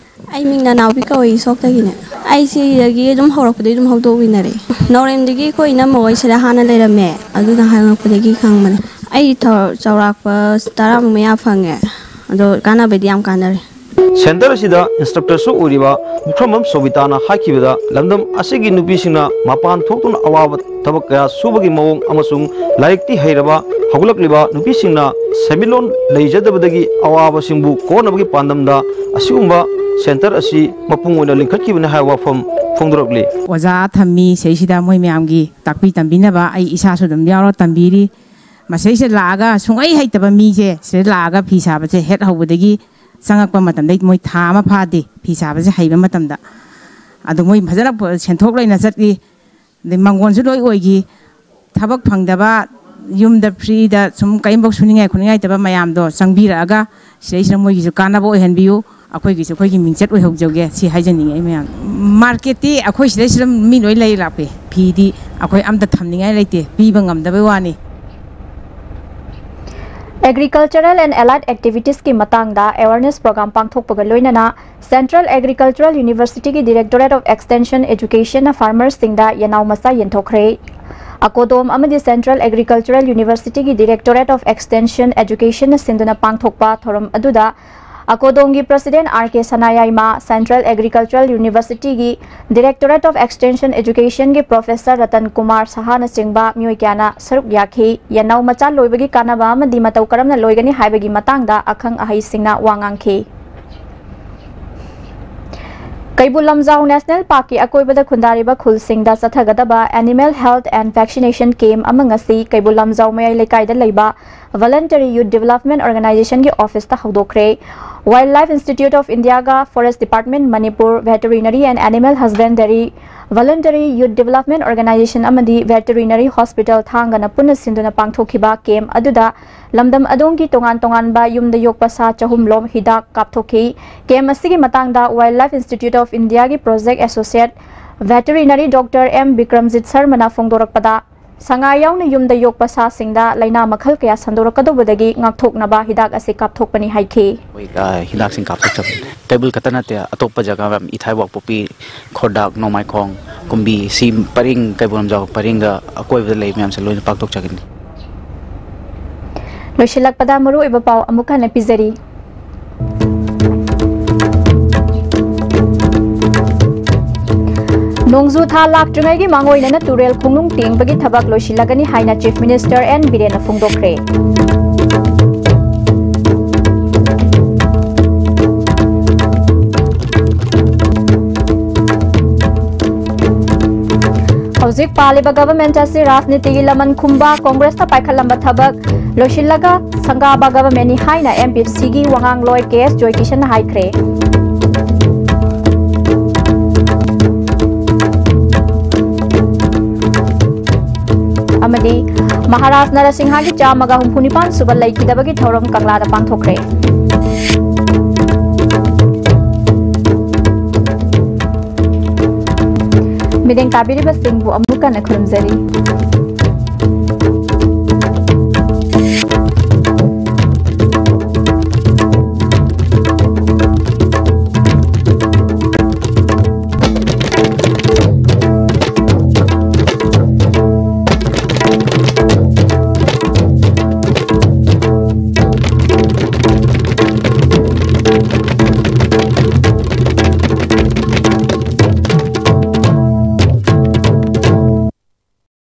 ꯑꯩ ꯃꯤꯡ ꯅꯅꯥꯎꯕꯤ ꯀꯧꯏ, ꯁꯣꯛꯇꯒꯤꯅꯦ꯫ ꯑꯩ ꯁꯤꯗꯒꯤ ꯑꯗꯨꯝ ꯍꯧꯔꯛꯄꯗꯒꯤ ꯑꯗꯨꯝ ꯍꯧꯗꯣꯛꯃꯤꯟꯅꯔꯛꯑꯦ꯫ ꯅꯥꯎꯔꯦꯝꯗꯒꯤ ꯑꯩꯈꯣꯏ ꯏꯅꯝꯃ ꯍꯣꯏ ꯁꯤꯗ ꯍꯥꯟꯅ ꯂꯩꯔꯝꯃꯦ, ꯑꯗꯨꯅ ꯍꯥꯏꯔꯛꯄꯗꯒꯤ ꯈꯪꯕꯅꯦ꯫ ꯑꯩ ꯊ-, ꯆꯥꯎꯔꯥꯛꯄ ꯇꯔꯥꯃꯨꯛ ꯃꯌꯥ ꯐꯪꯉꯦ, ꯑꯗꯣ ꯀꯥꯟꯅꯕꯗꯤ ꯌꯥꯝ ꯀꯥꯟꯅꯔꯦ꯫ ꯁꯦꯟꯇꯔ ꯑꯁꯤꯗ ꯏꯟꯁꯇ꯭ꯔꯛꯇꯔꯁꯨ ꯑꯣꯏꯔꯤꯕ ꯃꯨꯈ꯭ꯔꯝꯕꯝ ꯁꯣꯕꯤꯇꯥꯅ ꯍꯥꯏꯈꯤꯕꯗ, ꯂꯝꯗꯝ ꯑꯁꯤꯒꯤ ꯅꯨꯄꯤꯁꯤꯡꯅ ꯃꯄꯥꯟ ꯊꯣꯛꯇꯨꯅ ꯑꯋꯥꯕ ꯊꯕꯛ ꯀꯌꯥ ꯁꯨꯕꯒꯤ ꯃꯑꯣꯡ ꯑꯃꯁꯨꯡ ꯂꯥꯏꯔꯤꯛꯇꯤ ꯍꯩꯔꯕ ꯍꯧꯒꯠꯂꯛꯂꯤꯕ ꯅꯨꯄꯤꯁꯤꯡꯅ ꯁꯦꯟꯃꯤꯠꯂꯣꯟ ꯂꯩꯖꯗꯕꯗꯒꯤ ꯑꯋꯥꯕꯁꯤꯡꯕꯨ ꯀꯣꯛꯅꯕꯒꯤ ꯄꯥꯟꯗꯝꯗ ꯑꯁꯤꯒꯨꯝꯕ ꯁꯦꯟꯇꯔ ꯑꯁꯤ ꯃꯄꯨꯡ ꯑꯣꯏꯅ ꯂꯤꯡꯈꯠꯈꯤꯕꯅꯤ ꯍꯥꯏꯕ ꯋꯥꯐꯝ ꯐꯣꯡꯗꯣꯔꯛꯂꯤ꯫ ꯑꯣꯖꯥ ꯊꯝꯃꯤ, ꯁꯤꯗꯩꯁꯤꯗ ꯃꯣꯏ ꯃꯌꯥꯝꯒꯤ ꯇꯥꯛꯄꯤ ꯇꯝꯕꯤꯅꯕ ꯑꯩ ꯏꯁꯥꯁꯨ ꯑꯗꯨꯝ ꯌꯥꯎꯔ ꯇꯝꯕꯤꯔꯤ꯫ ꯃꯁꯤꯗꯩꯁꯤꯗ ꯂꯥꯛꯑꯒ ꯁꯨꯡꯍꯩ ꯍꯩꯇꯕ ꯃꯤꯁꯦ ꯁꯤꯗ ꯂꯥꯛꯑꯒ ꯐꯤ ꯁꯥꯕꯁꯦ ꯍꯦꯛ ꯍꯧꯕꯗꯒꯤ ꯆꯪꯉꯛꯄ ꯃꯇꯝꯗꯩ ꯃꯣꯏ ꯊꯥ ꯑꯃ ꯐꯥꯗꯦ ꯐꯤ ꯁꯥꯕꯁꯦ ꯍꯩꯕ ꯃꯇꯝꯗ꯫ ꯑꯗꯨ ꯃꯣꯏ ꯐꯖꯅ ꯁꯦꯟꯊꯣꯛ ꯂꯩꯅ ꯆꯠꯂꯤ꯫ ꯑꯗꯩ ꯃꯪꯒꯣꯟꯁꯨ ꯂꯣꯏ ꯑꯣꯏꯈꯤ꯫ ꯊꯕꯛ ꯐꯪꯗꯕ, ꯌꯨꯝꯗ ꯐ꯭ꯔꯤꯗ ꯁꯨꯝ ꯀꯔꯤꯝꯐꯧ ꯁꯨꯅꯤꯡꯉꯥꯏ ꯈꯣꯠꯅꯤꯡꯉꯥꯏ ꯂꯩꯇꯕ ꯃꯌꯥꯝꯗꯣ ꯆꯪꯕꯤꯔꯛꯑꯒ ꯁꯤꯗꯩꯁꯤꯗ ꯃꯣꯏꯒꯤꯁꯨ ꯀꯥꯟꯅꯕ ꯑꯣꯏꯍꯟꯕꯤꯌꯨ, ꯑꯩꯈꯣꯏꯒꯤꯁꯨ ꯑꯩꯈꯣꯏꯒꯤ ꯃꯤꯡꯆꯠ ꯑꯣꯏꯍꯧꯖꯧꯒꯦ, ꯁꯤ ꯍꯥꯏꯖꯅꯤꯡꯉꯦ ꯑꯩ ꯃꯌꯥꯝ꯫ ꯃꯥꯔꯀꯦꯠꯇꯤ ꯑꯩꯈꯣꯏ ꯁꯤꯗꯩꯁꯤꯗ ꯃꯤ ꯂꯣꯏ ꯂꯩ ꯂꯥꯛꯄꯤ꯫ ꯐꯤꯗꯤ ꯑꯩꯈꯣꯏ ꯑꯝꯇ ꯊꯝꯅꯤꯡꯉꯥꯏ ꯂꯩꯇꯦ, ꯄꯤꯕ ꯉꯝꯗꯕꯩ ꯋꯥꯅꯤ꯫ Agricultural and Allied Activitiesꯀꯤ ꯃꯇꯥꯡꯗ awareness program ꯄꯥꯡꯊꯣꯛꯄꯒ ꯂꯣꯏꯅꯅ Central Agricultural Universityꯒꯤ Directorate of Extension Educationꯅ farmersꯁꯤꯡꯗ ꯌꯦꯅꯥꯎ ꯃꯆꯥ ꯌꯦꯟꯊꯣꯛꯈ꯭ꯔꯦ꯫ ꯑꯀꯣꯗꯣꯝ ꯑꯃꯗꯤ Central Agricultural Universityꯒꯤ Directorate of Extension Educationꯅ ꯁꯤꯟꯗꯨꯅ ꯄꯥꯡꯊꯣꯛꯄ ꯊꯧꯔꯝ ꯑꯗꯨꯗ ꯑꯀꯣꯗꯣꯝꯒꯤ President R K Sanayaima, Central Agricultural Universityꯒꯤ Directorate of Extension Educationꯒꯤ Professor Ratan Kumar ꯁꯍꯥꯅꯆꯤꯡꯕ ꯃꯤꯑꯣꯏ ꯀꯌꯥꯅ ꯁꯔꯨꯛ ꯌꯥꯈꯤ꯫ ꯌꯦꯟꯅꯥꯎ ꯃꯆꯥ ꯂꯣꯏꯕꯒꯤ ꯀꯥꯟꯅꯕ ꯑꯃꯗꯤ ꯃꯇꯧ ꯀꯔꯝꯅ ꯂꯣꯏꯒꯅꯤ ꯍꯥꯏꯕꯒꯤ ꯃꯇꯥꯡꯗ ꯑꯈꯪ ꯑꯍꯩꯁꯤꯡꯅ ꯋꯥ ꯉꯥꯡꯈꯤ꯫ ꯀꯩꯕꯨꯜ ꯂꯝꯖꯥꯎ National Parkꯀꯤ ꯑꯀꯣꯏꯕꯗ ꯈꯨꯟꯗꯥꯔꯤꯕ ꯈꯨꯜꯁꯤꯡꯗ ꯆꯠꯊꯒꯗꯕ Animal Health and Vaccination Camp ꯑꯃ ꯉꯁꯤ ꯀꯩꯕꯨꯜ ꯂꯝꯖꯥꯎ ꯃꯌꯥꯏ ꯂꯩꯀꯥꯏꯗ ꯂꯩꯕ Voluntary Youth Development Organizationꯒꯤ officeꯇ ꯍꯧꯗꯣꯛꯈ꯭ꯔꯦ꯫ Wildlife Institute of Indiaꯒ Forest Department Manipur, Veterinary and Animal Husbandry, Voluntary Youth Development Organization ꯑꯃꯗꯤ Veterinary Hospital ꯊꯥꯡꯒꯅ ꯄꯨꯟꯅ ꯁꯤꯟꯗꯨꯅ ꯄꯥꯡꯊꯣꯛꯈꯤꯕ camp ꯑꯗꯨꯗ ꯂꯝꯗꯝ ꯑꯗꯣꯝꯒꯤ ꯇꯣꯉꯥꯟ ꯇꯣꯉꯥꯟꯕ ꯌꯨꯝꯗ ꯌꯣꯛꯄ ꯁꯥ ꯆꯍꯨꯝ ꯂꯣꯝ ꯍꯤꯗꯥꯛ ꯀꯥꯞꯊꯣꯛꯈꯤ꯫ Camp ꯑꯁꯤꯒꯤ ꯃꯇꯥꯡꯗ Wildlife Institute of Indiaꯒꯤ Project Associate Veterinary Doctor M Bikramjit ꯁꯔꯃꯅ ꯐꯣꯡꯗꯣꯔꯛꯄꯗ, ꯁꯉꯥꯏ ꯌꯥꯎꯅ ꯌꯨꯝꯗ ꯌꯣꯛꯄ ꯁꯥꯁꯤꯡꯗ ꯂꯥꯏꯅꯥ ꯃꯈꯜ ꯀꯌꯥ ꯁꯟꯗꯣꯔꯛꯀꯗꯧꯕꯗꯒꯤ ꯉꯥꯛꯊꯣꯛꯅꯕ ꯍꯤꯗꯥꯛ ꯑꯁꯤ ꯀꯥꯞꯊꯣꯛꯄꯅꯤ ꯍꯥꯏꯈꯤ꯫ ꯑꯩꯈꯣꯏ, ꯑ, ꯍꯤꯗꯥꯛꯁꯤꯡ ꯀꯥꯞꯊꯣꯛꯆꯕꯅꯤ꯫ ꯀꯩꯕꯨꯜ ꯈꯛꯇ ꯅꯠꯇꯦ, ꯑꯇꯣꯞꯄ ꯖꯒꯥ ꯃꯌꯥꯝ, ꯏꯊꯥꯏ ꯋꯥꯛꯄꯣꯛꯄꯤ, ꯈꯣꯔꯗꯥꯛ, ꯅꯣꯡꯃꯥꯏꯈꯣꯡ, ꯀꯨꯝꯕꯤ, ꯁꯤ ꯄꯔꯤꯡ, ꯀꯩꯕꯨꯜ ꯂꯝꯖꯥꯎ ꯄꯔꯤꯡꯒ ꯑꯀꯣꯏꯕꯗ ꯂꯩꯕ ꯃꯌꯥꯝꯁꯦ ꯂꯣꯏꯅ ꯄꯥꯛꯊꯣꯛꯆꯒꯅꯤ꯫ ꯂꯣꯏꯁꯤꯜꯂꯛꯄꯗ ꯃꯔꯨꯑꯣꯏꯕ ꯄꯥꯎ ꯑꯃꯨꯛ ꯍꯟꯅ ꯄꯤꯖꯔꯤ꯫ ꯅꯣꯡꯖꯨ ꯊꯥ ꯂꯥꯛꯇ꯭ꯔꯤꯉꯩꯒꯤ ꯃꯥꯡꯑꯣꯏꯅꯅ ꯇꯨꯔꯦꯜ ꯈꯣꯡꯅꯨꯡ ꯇꯦꯡꯕꯒꯤ ꯊꯕꯛ ꯂꯣꯏꯁꯤꯜꯂꯒꯅꯤ ꯍꯥꯏꯅ Chief Minister N ꯕꯤꯔꯦꯟꯅ ꯐꯣꯡꯗꯣꯛꯈ꯭ꯔꯦ꯫ ꯍꯧꯖꯤꯛ ꯄꯥꯜꯂꯤꯕ government ꯑꯁꯤ ꯔꯥꯖꯅꯤꯇꯤꯒꯤ ꯂꯃꯟ ꯈꯨꯝꯕ, ꯀꯣꯡꯒ꯭ꯔꯦꯁꯇ ꯄꯥꯏꯈꯠꯂꯝꯕ ꯊꯕꯛ ꯂꯣꯏꯁꯤꯜꯂꯒ ꯁꯪꯒꯥꯕ governmentꯅꯤ ꯍꯥꯏꯅ M P C ꯒꯤ ꯋꯥꯉꯥꯡꯂꯣꯏ K S ꯖꯣꯏꯀꯤꯁꯟꯅ ꯍꯥꯏꯈ꯭ꯔꯦ꯫ ꯑꯃꯗꯤ ꯃꯍꯥꯔꯥꯖ ꯅꯔꯁꯤꯡꯍꯒꯤ ꯆꯥꯝꯃꯒ ꯍꯨꯝꯐꯨ ꯅꯤꯄꯥꯟ ꯁꯨꯕ ꯂꯩꯈꯤꯗꯕꯒꯤ ꯊꯧꯔꯝ ꯀꯪꯂꯥꯗ ꯄꯥꯡꯊꯣꯛꯈ꯭ꯔꯦ꯫ ꯃꯤꯠꯌꯦꯡ ꯇꯥꯕꯤꯔꯤꯕꯁꯤꯡꯕꯨ ꯑꯃꯨꯛ ꯍꯟꯅ ꯈꯨꯔꯨꯝꯖꯔꯤ꯫